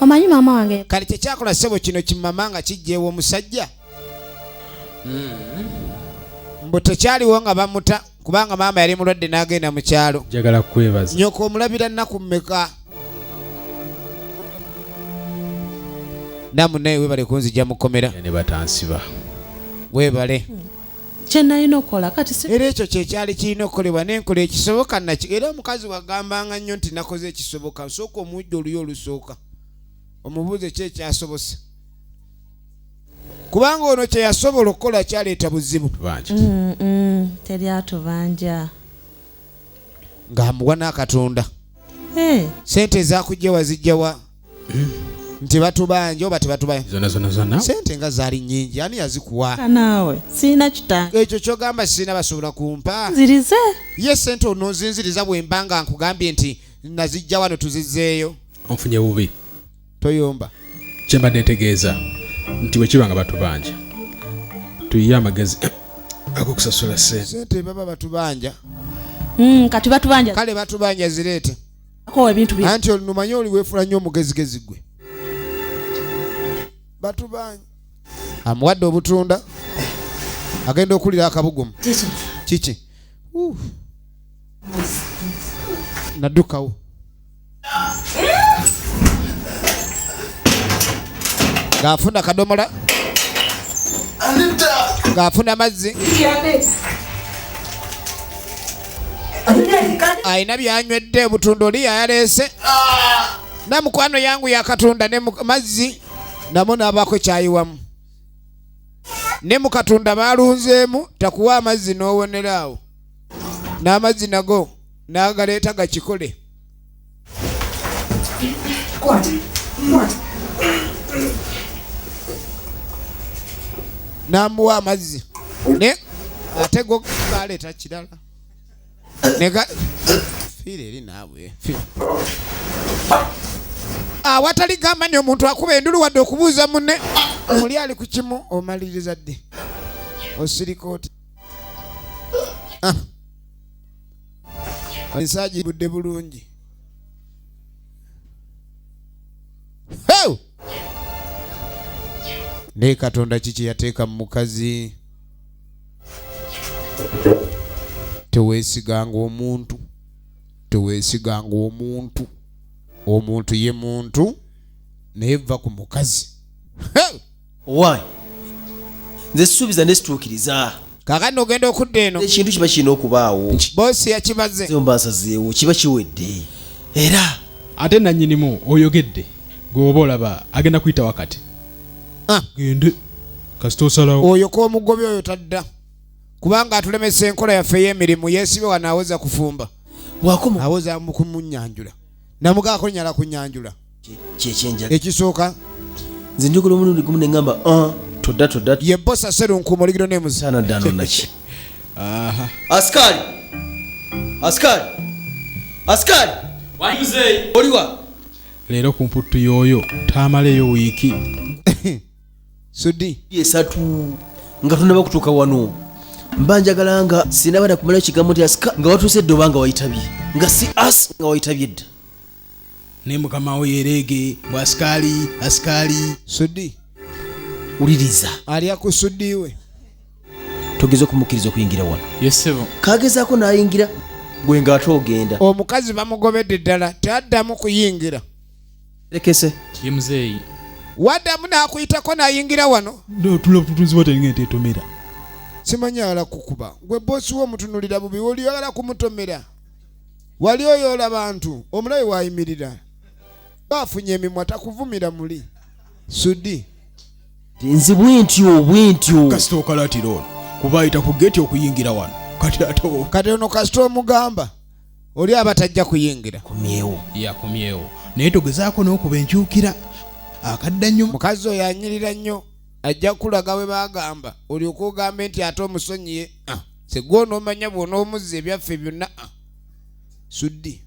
Omanyi maama wange Kale kyekyakola ssebo kino kimama nga kijja ew'omusajja. Mbu tekyaliwo nga bamuta kubanga maama yali mulwadde n'agenda mu kyalo. Njagala kukwebaza. Nnyoko omulabira nnaku mmeka? Namu naye weebale kunzija mu kkomera. Ne batansiba. Weebale. Kye nalina okukola kati si Era ekyo kyekyali kirina okukolebwa n'enkola ekisoboka naki era omukazi wagambanga nnyo nti nakoze ekisoboka sooka omujja oluyi olusooka omubuuze ki ekyasobose kubanga ono kye yasobola okukola kyaleeta buzibu. Bangi. Teri atubanja. Ng'amuwa n'akatunda. Eh. Sente ezakujja wazijjawa? Nti batubanja oba tebatubanja? Zona zona zona. Sente nga zaali nnyingi, ani yazikuwa? Naawe sirina kita. Ekyo kyogamba sirina basobola kumpa. Nzirize. Ye sente ononzinziriza bwe mba nga nkugambye nti nazijja wano tuzizzeeyo. Onfunye bubi. Toyomba. Kye mbadde ntegeeza nti bwe kiba nga batubanja tuyiye amagezi ag'okusasula ssente. Sente baba batubanja. Kati batubanja. Kale batubanja zireete. Ako ebintu bye. Anti olumanyi oli weefula nnyo omugezigezi gwe. Batubanja. Amuwadde obutunda. Agenda okulira akabugumu. Kiki? Kiki? Naddukawo. Ng'afuna kadomola. Ng'afuna amazzi. Alina byanywedde obutunda oli yayaleese. Na mukwano yangu yakatunda ne mazzi namo n'abaako kyayiwamu. Ne mu katunda baalunzeemu takuwa amazzi n'owonera awo. N'amazzi nago n'agaleeta gakikole. N'amuwa amazzi ne ate go galeeta kirala. Nega fiira eri naawe. Awatali gamba nti omuntu akuba endulu wadde okubuuza munne muli ali ku kimu omaliriza ddi osirika oti. Ensaagi budde bulungi. Naye Katonda kiki yateeka mu mukazi? Teweesiganga omuntu, teweesiganga omuntu. Omuntu ye muntu naye vva ku mukazi. Why? Nze sisuubiza ne situukiriza. Kaakano ogenda okudda eno. Ekintu kiba kirina okubaawo. Boosi yakimaze. Nze mba nsazeewo kiba kiwedde. Era ate nannyinimu oyogedde gwe oba olaba agenda kuyita wakati. Gende kasita osalawo. Oyo k'omugobi oyo tadda. Kubanga atulemesa enkola yaffe ey'emirimu yeesibe wano awoza kufumba. Bw'akoma. Awoza mu kumunyanjula. Namugaako nyala kunyanjula. Kyekyenjala. Ekisooka. Nze njogera omulundi gumu ne ŋŋamba, todda, todda. Ye bossa Sserunkuuma oligiro n'emuzi. Sana ddano naki. Askari! Askari! Askari! Wanze! Oliwa? Leero ku mputtu y'oyo taamaleyo wiiki. Sudi. Esatu nga tunnaba kutuuka wano. Mba njagala nga sinaba na kumalayo kigambo nti asika nga watuuse dda oba nga wayitabye. Nga si as nga wayitabye dda. Ne mukama wo yereege bwa askari, askari. Sudi. Wuliriza. Alya ku Sudi we. Togeza okumukkiriza okuyingira wano. Yes, sebo. Kagezaako n'ayingira gwe ng'ate ogenda. Omukazi bamugobedde ddala taddamu kuyingira. Lekese. Ye muzeeyi. Waddamu n'akuyitako n'ayingira wano. Tula tutunzi bw'ate ng'ente etomera. Simanyi ayagala kukuba. Gwe boosi wo omutunuulira bubi, oli oyagala kumutomera. Wali oyoola bantu, omulabe waayimirira. Baafunye emimwa takuvumira muli. Sudi. Nzi bwentyo, bwentyo. Kasita okalatira ono, kuba ayita ku geeti okuyingira wano. Kati ate o- Kati ono kasita omugamba, oli aba tajja kuyingira. Komyewo. Yakomyewo. Naye togezaako n'okuba enkyukira. Akadda nnyo. Mukazi oyo anyirira nnyo. Ajja kulaga bwe baagamba. Olyoke ogambe nti ate omusonyiye. Se gwe onoomanya bw'onoomuzza ebyaffe byonna. Sudi.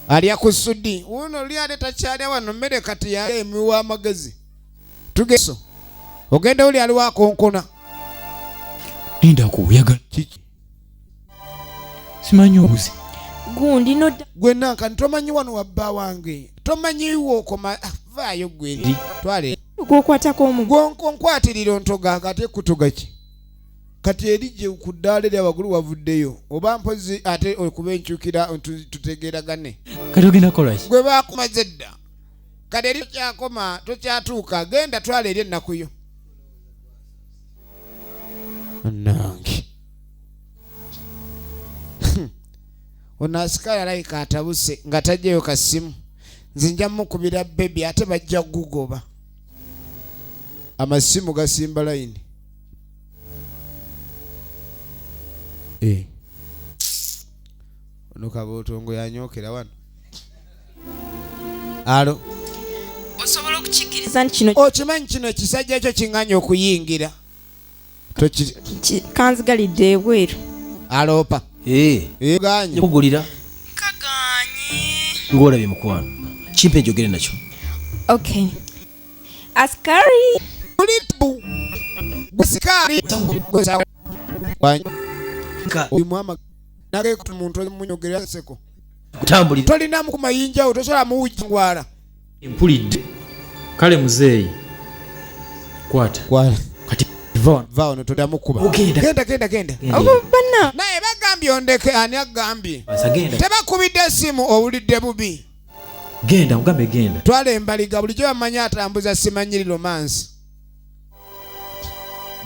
Alya ku Sudi. Wuuno oli ate takyalya wano mmere kati yalya emiwa amagezi. Tugeso. Ogenda oli aliwo akonkona. Linda ku oyagala. Kiki? Simanyi obuzi. Gundi nodda. Gwe nanka tomanyi wano wa bba wange. Tomanyi w'okoma. Vaayo gwe. Ndi. Twale. Gw'okwatako omu. Gw'onkwatirira ontoga ate kutoga ki? Kati eri gye ku ddaala erya waggulu wavuddeyo. Oba mpozzi ate okuba enkyukira tutegeeragane. Kati ogenda kukola ki? Gwe baakumaze dda. Kati eri tokyakoma, tokyatuuka, genda twala eri ennaku yo. Nange. Ono asikaali alabika atabuse nga taggyeyo kasimu. Nze nja mukubira bebi ate bajja kugugoba. Amasimu gasimba layini. Eh. Ono kabootongo yanyookera wano. Alo. Osobola okukikkiriza nti kino Okimanyi kino ekisajja kyo kiŋŋanya okuyingira. Toki kanzigalidde ebweru. Aloopa. Eh. Eh, ganye. Kugulira. Ng'olabye mukwano. Kimpe njogere nakyo. Okay. Askari. Ulibu. Askari. Oyu nage muntu omunyogera nseko. Kutambulira. Tolinamu ku mayinja awo tosobola muwujjangwala. Mpulidde. Kale muzeeyi. Kwata. Kwata. Kati va wano. Va wano toddamu kuba. Ogenda. Genda genda genda. Bana. Naye bagambye ondeke ani agambye? Basa genda. Tebakubidde essimu owulidde bubi. Genda ugambe genda. Twala embaliga bulijjo bamanyi atambuza simanyiri romance.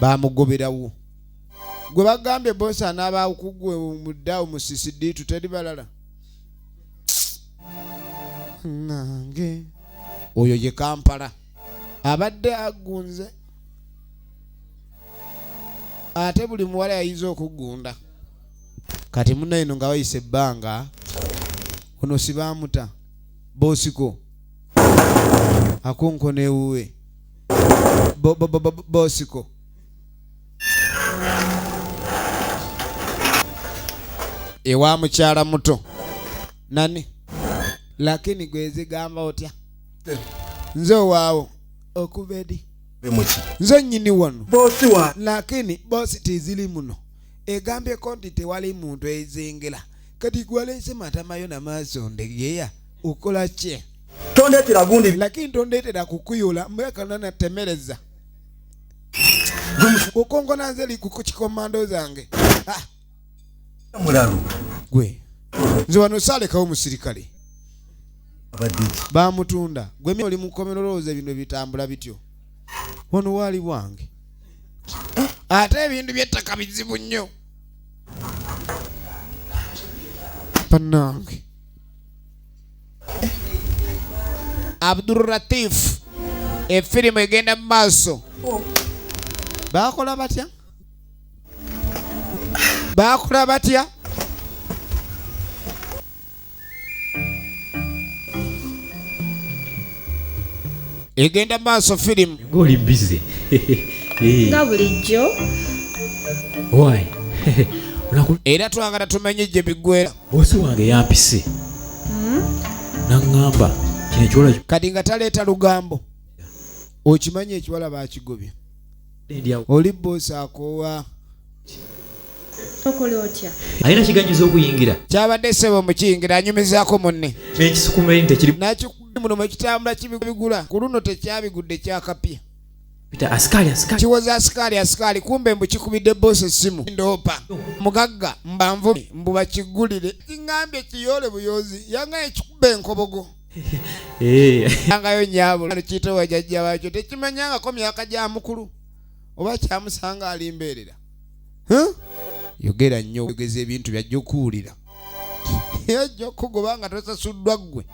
Bamugoberawo. Gwe bagambye bosi anaaba kugwe muddawo mu CCD tuteri balala. Nange. Oyo ye Kampala. Abadde agunze. Ate buli muwala yayize okugunda. Kati munna eno nga wayise ebbanga ono si baamuta Bosiko akonkona ewuwe Bosiko ewa mukyala muto nani lakini gwezigamba otya nze owaawo okuva edi nze nnyini wano lakini bosi tiziri muno egambyeko nti tewali muntu ezengera kati gwaleese matamayo namaaso ndegeya okola ki tondeetera gundi lakini tondeetera kukuyola mbwekana natemereza okonkona nze likukikomando zange mulalu gwe nze wano saalekawo musirikale bamutunda gwe oli mukomero olowooza ebintu bitambula bityo wano waali wange ate ebintu by'ettaka bizibu nnyo bannange. Abdurratif efirimu egenda mu maaso. Baakola batya? Baakola batya? Egenda maaso firimu. Ng'oli busy. Nga bulijjo. Why? Era twagala tumanye gye biggwera. Bosi wange yampise. Naŋŋamba kino ekiwala kati nga taleeta lugambo. Okimanyi ekiwala baakigobye. Oli bosi akoowa. Okola otya? Alina kiganyizo okuyingira. Kyabadde ssebo mukiyingira anyumizaako munne. N'ekisukuma eri tekiri. N'akikubi muno mwe kitambula kibigula. Ku luno tekyabigudde kyakapya. Peter askari askari. Kiwoza askari askari kumbe mbu kikubidde bosi essimu. Ndoopa. Mugagga mbanvu mbu bakigulire. Kingambye kiyole buyozi yangaye kikube enkobogo. Yangayo nnyabo kiyite wajjajja waakyo tekimanyangako myaka gya mukulu oba kyamusanga ali mbeerera. Yogera nnyo ogeza ebintu byajja okuwulira. Yajja okugoba nga tosasuddwa ggwe.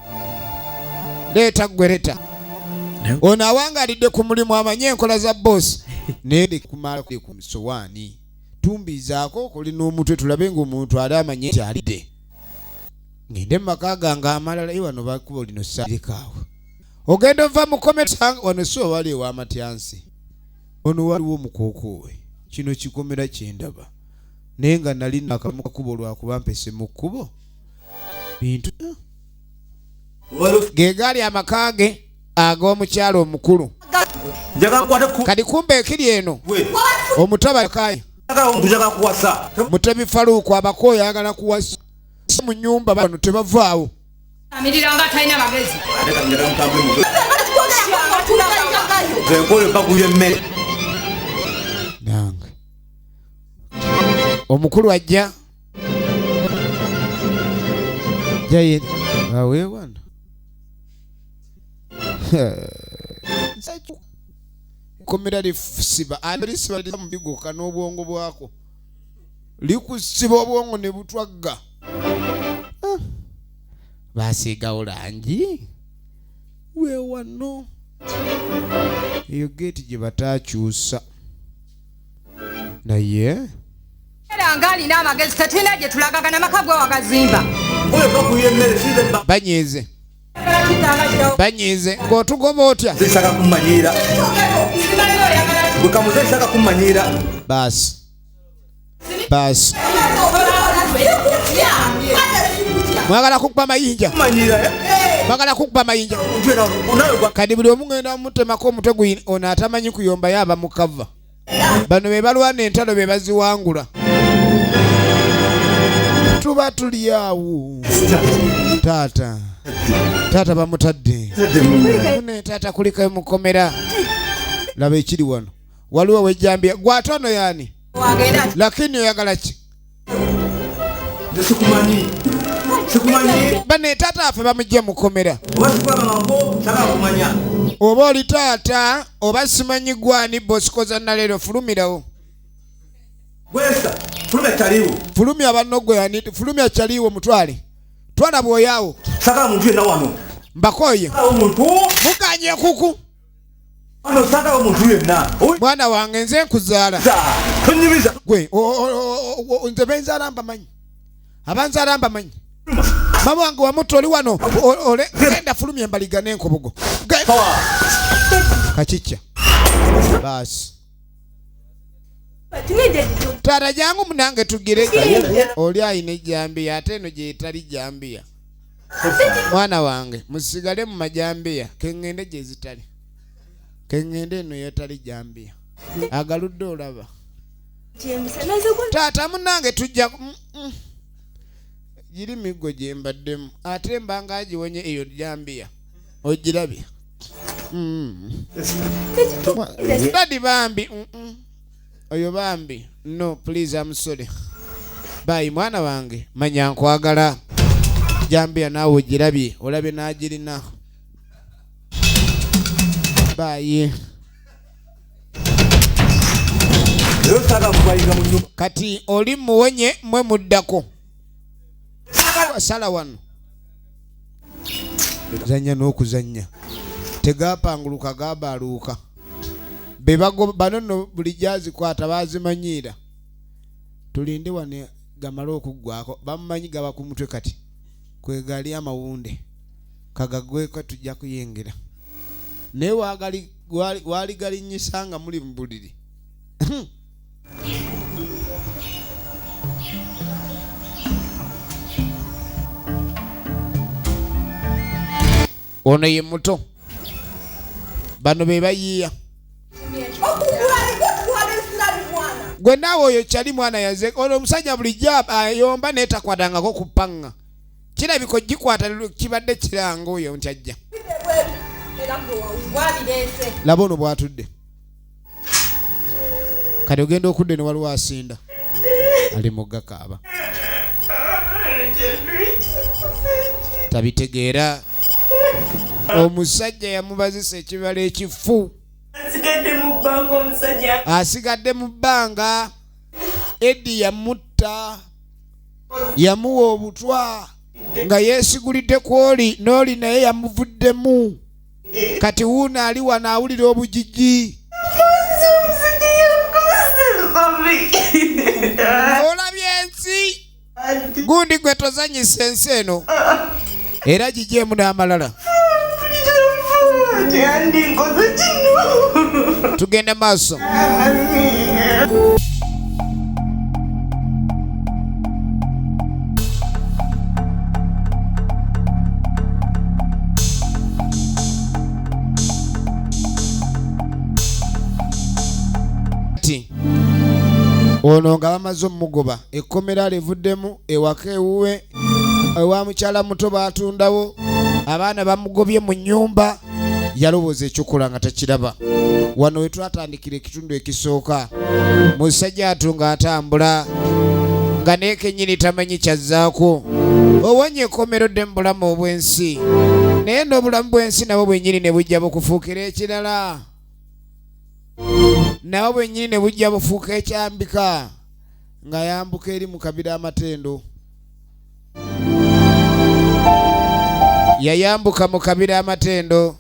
Leeta ggwe leeta. Ono awangalidde ku mulimu amanye enkola za bosi. Naye kumala ku musowaani. Tumbizaako okuli n'omutwe tulabe ng'omuntu ali amanye nti alidde. Ngende mu maka gange amalala ye wano bakuba lino ssaalikaawo. Ogenda ova mu kkomera wano si owali ew'amatyansi. Ono waliwo omukookoowe. Kino kikomera kye ndaba. Naye nga nali nakamukakubo lwakuba mpese mu kkubo. Bintu. Ge gaali amaka ge ag'omukyalo omukulu. Kati kumbe ekiri eno omutaba kaaya. Mutebi Faruku abakooye ayagala kuwasa mu nnyumba bano tebavaawo. Amirira nga talina magezi. Nange. Omukulu ajja. Jaye awe wano. Komera lisiba alisiba mbigoka n'obwongo bwako. Likusiba obwongo ne butwagga. Basiigawo langi. We wano. Eyo geeti gye bataakyusa. Naye Yogera ng'alina amagezi, tetulina gye tulagagana, maka gwe wagazimba. Banyiize, banyiize ng'otugoba otya? Saka kummanyiira. Gwe kamuzeeyi saka kummanyiira. Baasi baasi, mwagala kukuba mayinja, mwagala kukuba mayinja. Kati buli omu ngenda mutemako omutwe gwe. Ono atamanyi kuyomba yaaba mukava. Bano be balwana entalo, be baziwangula. Tuba tuli awo, taata, taata bamutadde. Ne taata kulikayo mukomera. Laba ekiri wano, waliwo wejjambiya gwate ono yaani, lakini oyagala ki? Sikumanyi. Sikumanyi. Bane taata affe bamugye mukomera. Oba sikulaba saka kumanya. Oba oli taata oba simanyi gwani. Bosikoza naleero fulumirawo. Gwesa, fulumya kyaliwo. Fulumya banno gwe yani, fulumya kyaliwo mutwale. Twala bwoyaawo. Saka muntu yenna wano. Mbakoye. Omuntu. Muganye kuku. Wano saka omuntu yenna. Mwana wange nze nkuzaala. Tonyumiza. Gwe nze benzaala mbamanyi. Abanzaala mbamanyi. Mama wange wamutta oli wano. Genda fulumya embaliga n'enkobogo. Kakikya. Baasi. Taata jangu munange tugire. Oli ayina ejjambiya ate eno gyetali jambiya. Mwana wange musigale mu majambiya, keŋŋende gye zitali. Keŋŋende eno yetali jambiya. Agaludde olaba. Taata munange tujja giri miggo gye mbaddemu ate mbanga agiwonye eyo jambiya. Ogirabye. Daddy bambi. Oyo bambi. No, please, I'm sorry. Bye mwana wange, manya nkwagala. Jambiya naawe ogirabye, olabye n'agirina. Bye. Kati oli muwonye mwe muddako. Sala wano. Zanya n'okuzannya. Tegapanguluka gabaaluuka. Bebago bano nno bulijjo azikwata bazimanyiira. Tulinde wano gamale okuggwako. Bamumanyi gaba ku mutwe kati. Kwe gali amawunde. Kagagweko tujja kuyingira. Naye waali galinnyisa nga muli mu buliri. Ono ye muto. Bano be bayiiya. Gwe naawe oyo kyali mwana yaze. Ono omusajja bulijjo ayomba naye takwatangako ku ppanga. Kirabika ogikwata kibadde kiranga oyo nti ajja. Laba ono bw'atudde. Kati ogenda okudde ne waliwo asinda. Ali mu gakaaba. Tabitegeera. Omusajja yamubazisa ekibala ekifu. Asigadde mu bbanga. Eddie yamutta. Yamuwa obutwa. Nga yeesigulidde kw'oli n'oli naye yamuvuddemu. Kati wuuno ali wano awulira obugigi. Olabye ensi. Gundi gwe tozannyisa ensi eno. Era gigyemu n'amalala. Tugenda maaso. Ono nga bamaze omugoba ekkomera livuddemu ewaka ewuwe ewa mukyala muto baatundawo abaana bamugobye mu nnyumba. Yalowooza ekyokola nga takiraba. Wano we twatandikira ekitundu ekisooka, musajja atu ng'atambula nga naye kennyini tamanyi kyazzaako. Owonye ekkomero dde mu bulamu obw'ensi, naye n'obulamu bw'ensi nabwo bwennyini ne bujja bukufuukira ekirala. Nabwo bwennyini ne bujja bufuuka ekyambika nga yambuka eri mu kabira amatendo. Yayambuka mu kabira amatendo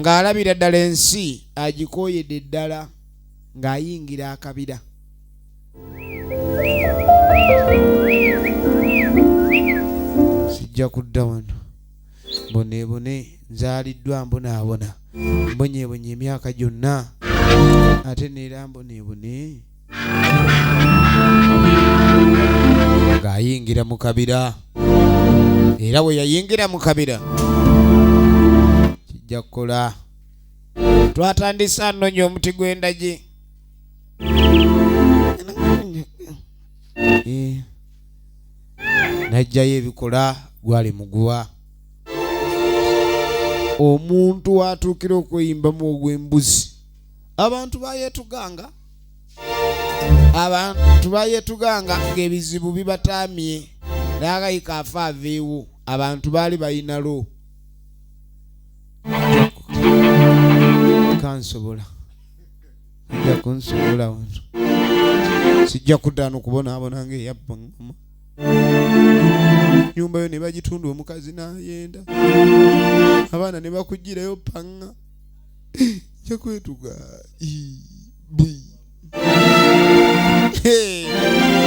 ng'alabira ddala ensi agikooyedde ddala ng'ayingira akabira. Sijja kudda wano mbonebone, nzaaliddwa mbonaabona, mbonyebonye emyaka gyonna, ate neera mbonebone. Ng'ayingira mu kabira, era bwe yayingira mu kabira kijja kukola. Twatandise anoonya omuti gw'endagi. N'aggyayo ebikola, gwali muguwa. Omuntu w'atuukira okweyimbamu ogw'embuzi, abantu bayeetuganga, abantu bayeetuganga ng'ebizibu bibataamye, n'akayika afa aveewo. Abantu baali bayinalo kansobola, nja kunsobola wano, sijja kuddaano kubonaabona ng'eyabba ngoma. Nyumba yo ne bagitunda, omukazi n'ayenda, abaana ne bakugirayo panga, nja kwetuga.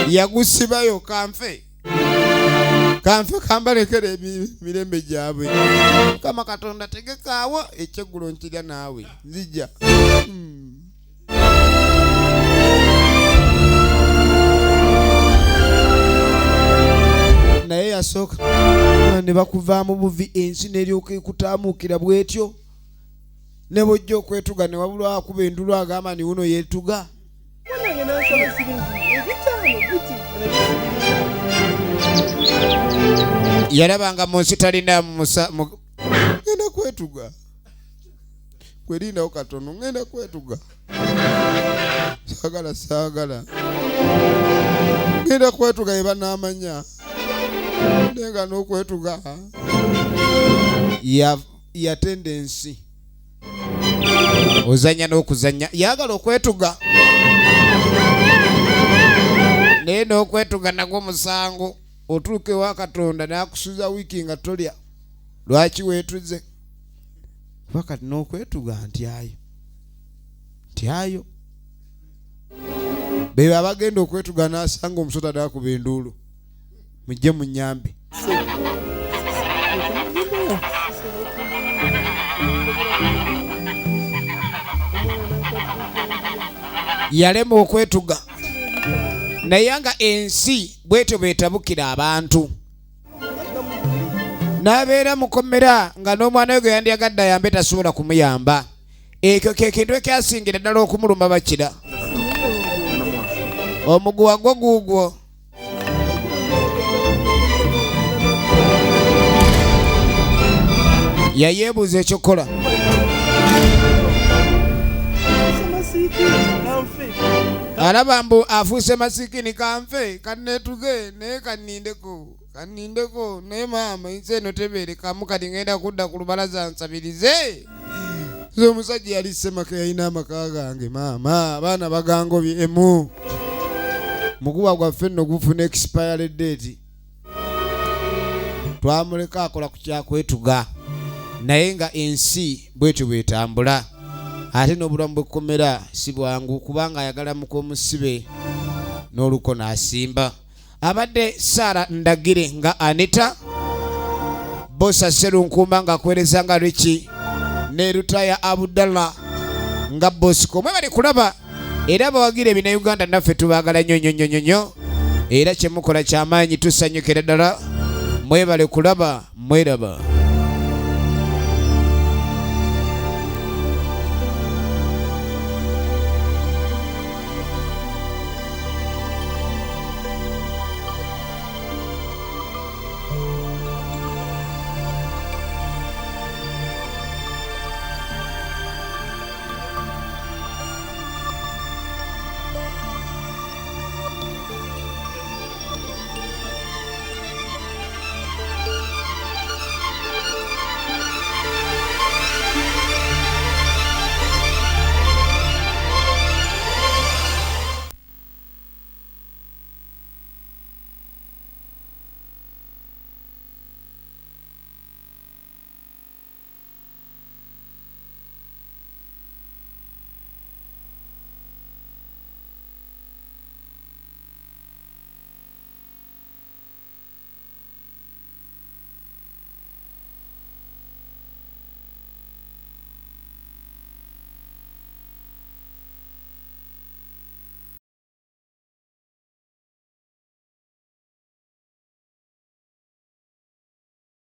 Yagusibayo kanfe kanfe kambalekera emirembe gyabwe. Mukama Katonda tegekaawo ekyeggulo nkirya naawe nzija. Naye yasooka ne bakuvaamu buvi, ensi n'eryoka ekutaamuukira bw'etyo, ne bw'ojja okwetuga ne wabulwa akuba endulu agamba ni wuno yeetuga. Yalabanga mu nsi talina ngenda kwetuga, kwerindawo katono, ngenda kwetuga, saagala saagala, ngenda kwetuga ye banaamanya, nenga n'okwetuga yatenda ensi. Ozannya n'okuzannya, yagala okwetuga naye n'okwetuga nagwo musango. Otuuke wa Katonda n'akusuza wiiki nga tolya, lwaki weetuze? Kuba kati n'okwetuga ntyayo ntyayo. Be abagenda okwetuga n'asanga omusota n'akuba enduulu, mujje munnyambe. Yalema okwetuga, naye nga ensi bwetyo bwetabukira abantu. N'abeera mukomera nga n'omwana we gwe yandyagadde ayambe tasobola kumuyamba. Ekyo ke kintu ekyasingira ddala okumuluma bakira. Omuguwa gwo guugwo. Yayeebuuza ekyokukola. Alaba mbu afuuse masikini, kanfe kanneetuge naye kannindeko kannindeko, naye maama ensi eno tebeerekamu, kati ngenda kudda ku lubalaza nsabirize. So omusajja yali ssemaka, yalina amaka gange maama, abaana bagangobyemu. Muguwa gwaffe nno gufuna expiry date. Twamuleka akola ku kyakwetuga, naye nga ensi bwetyo bwetambula. Ate n'obulamu bw'ekkomera si bwangu, kubanga ayagala muka omusibe n'oluko n'asimba. Abadde Sarah Ndagire nga Anita, Bosa Sserunkuuma ng'akuweereza nga Ricky, ne Lutaya Abdallah nga Bosco. Mwe bali kulaba era bawagira ebina Uganda, naffe tubaagala nnyo nnyo nnyo nnyo, era kye mukola kyamaanyi, tusanyukira ddala. Mwebale kulaba, mweraba.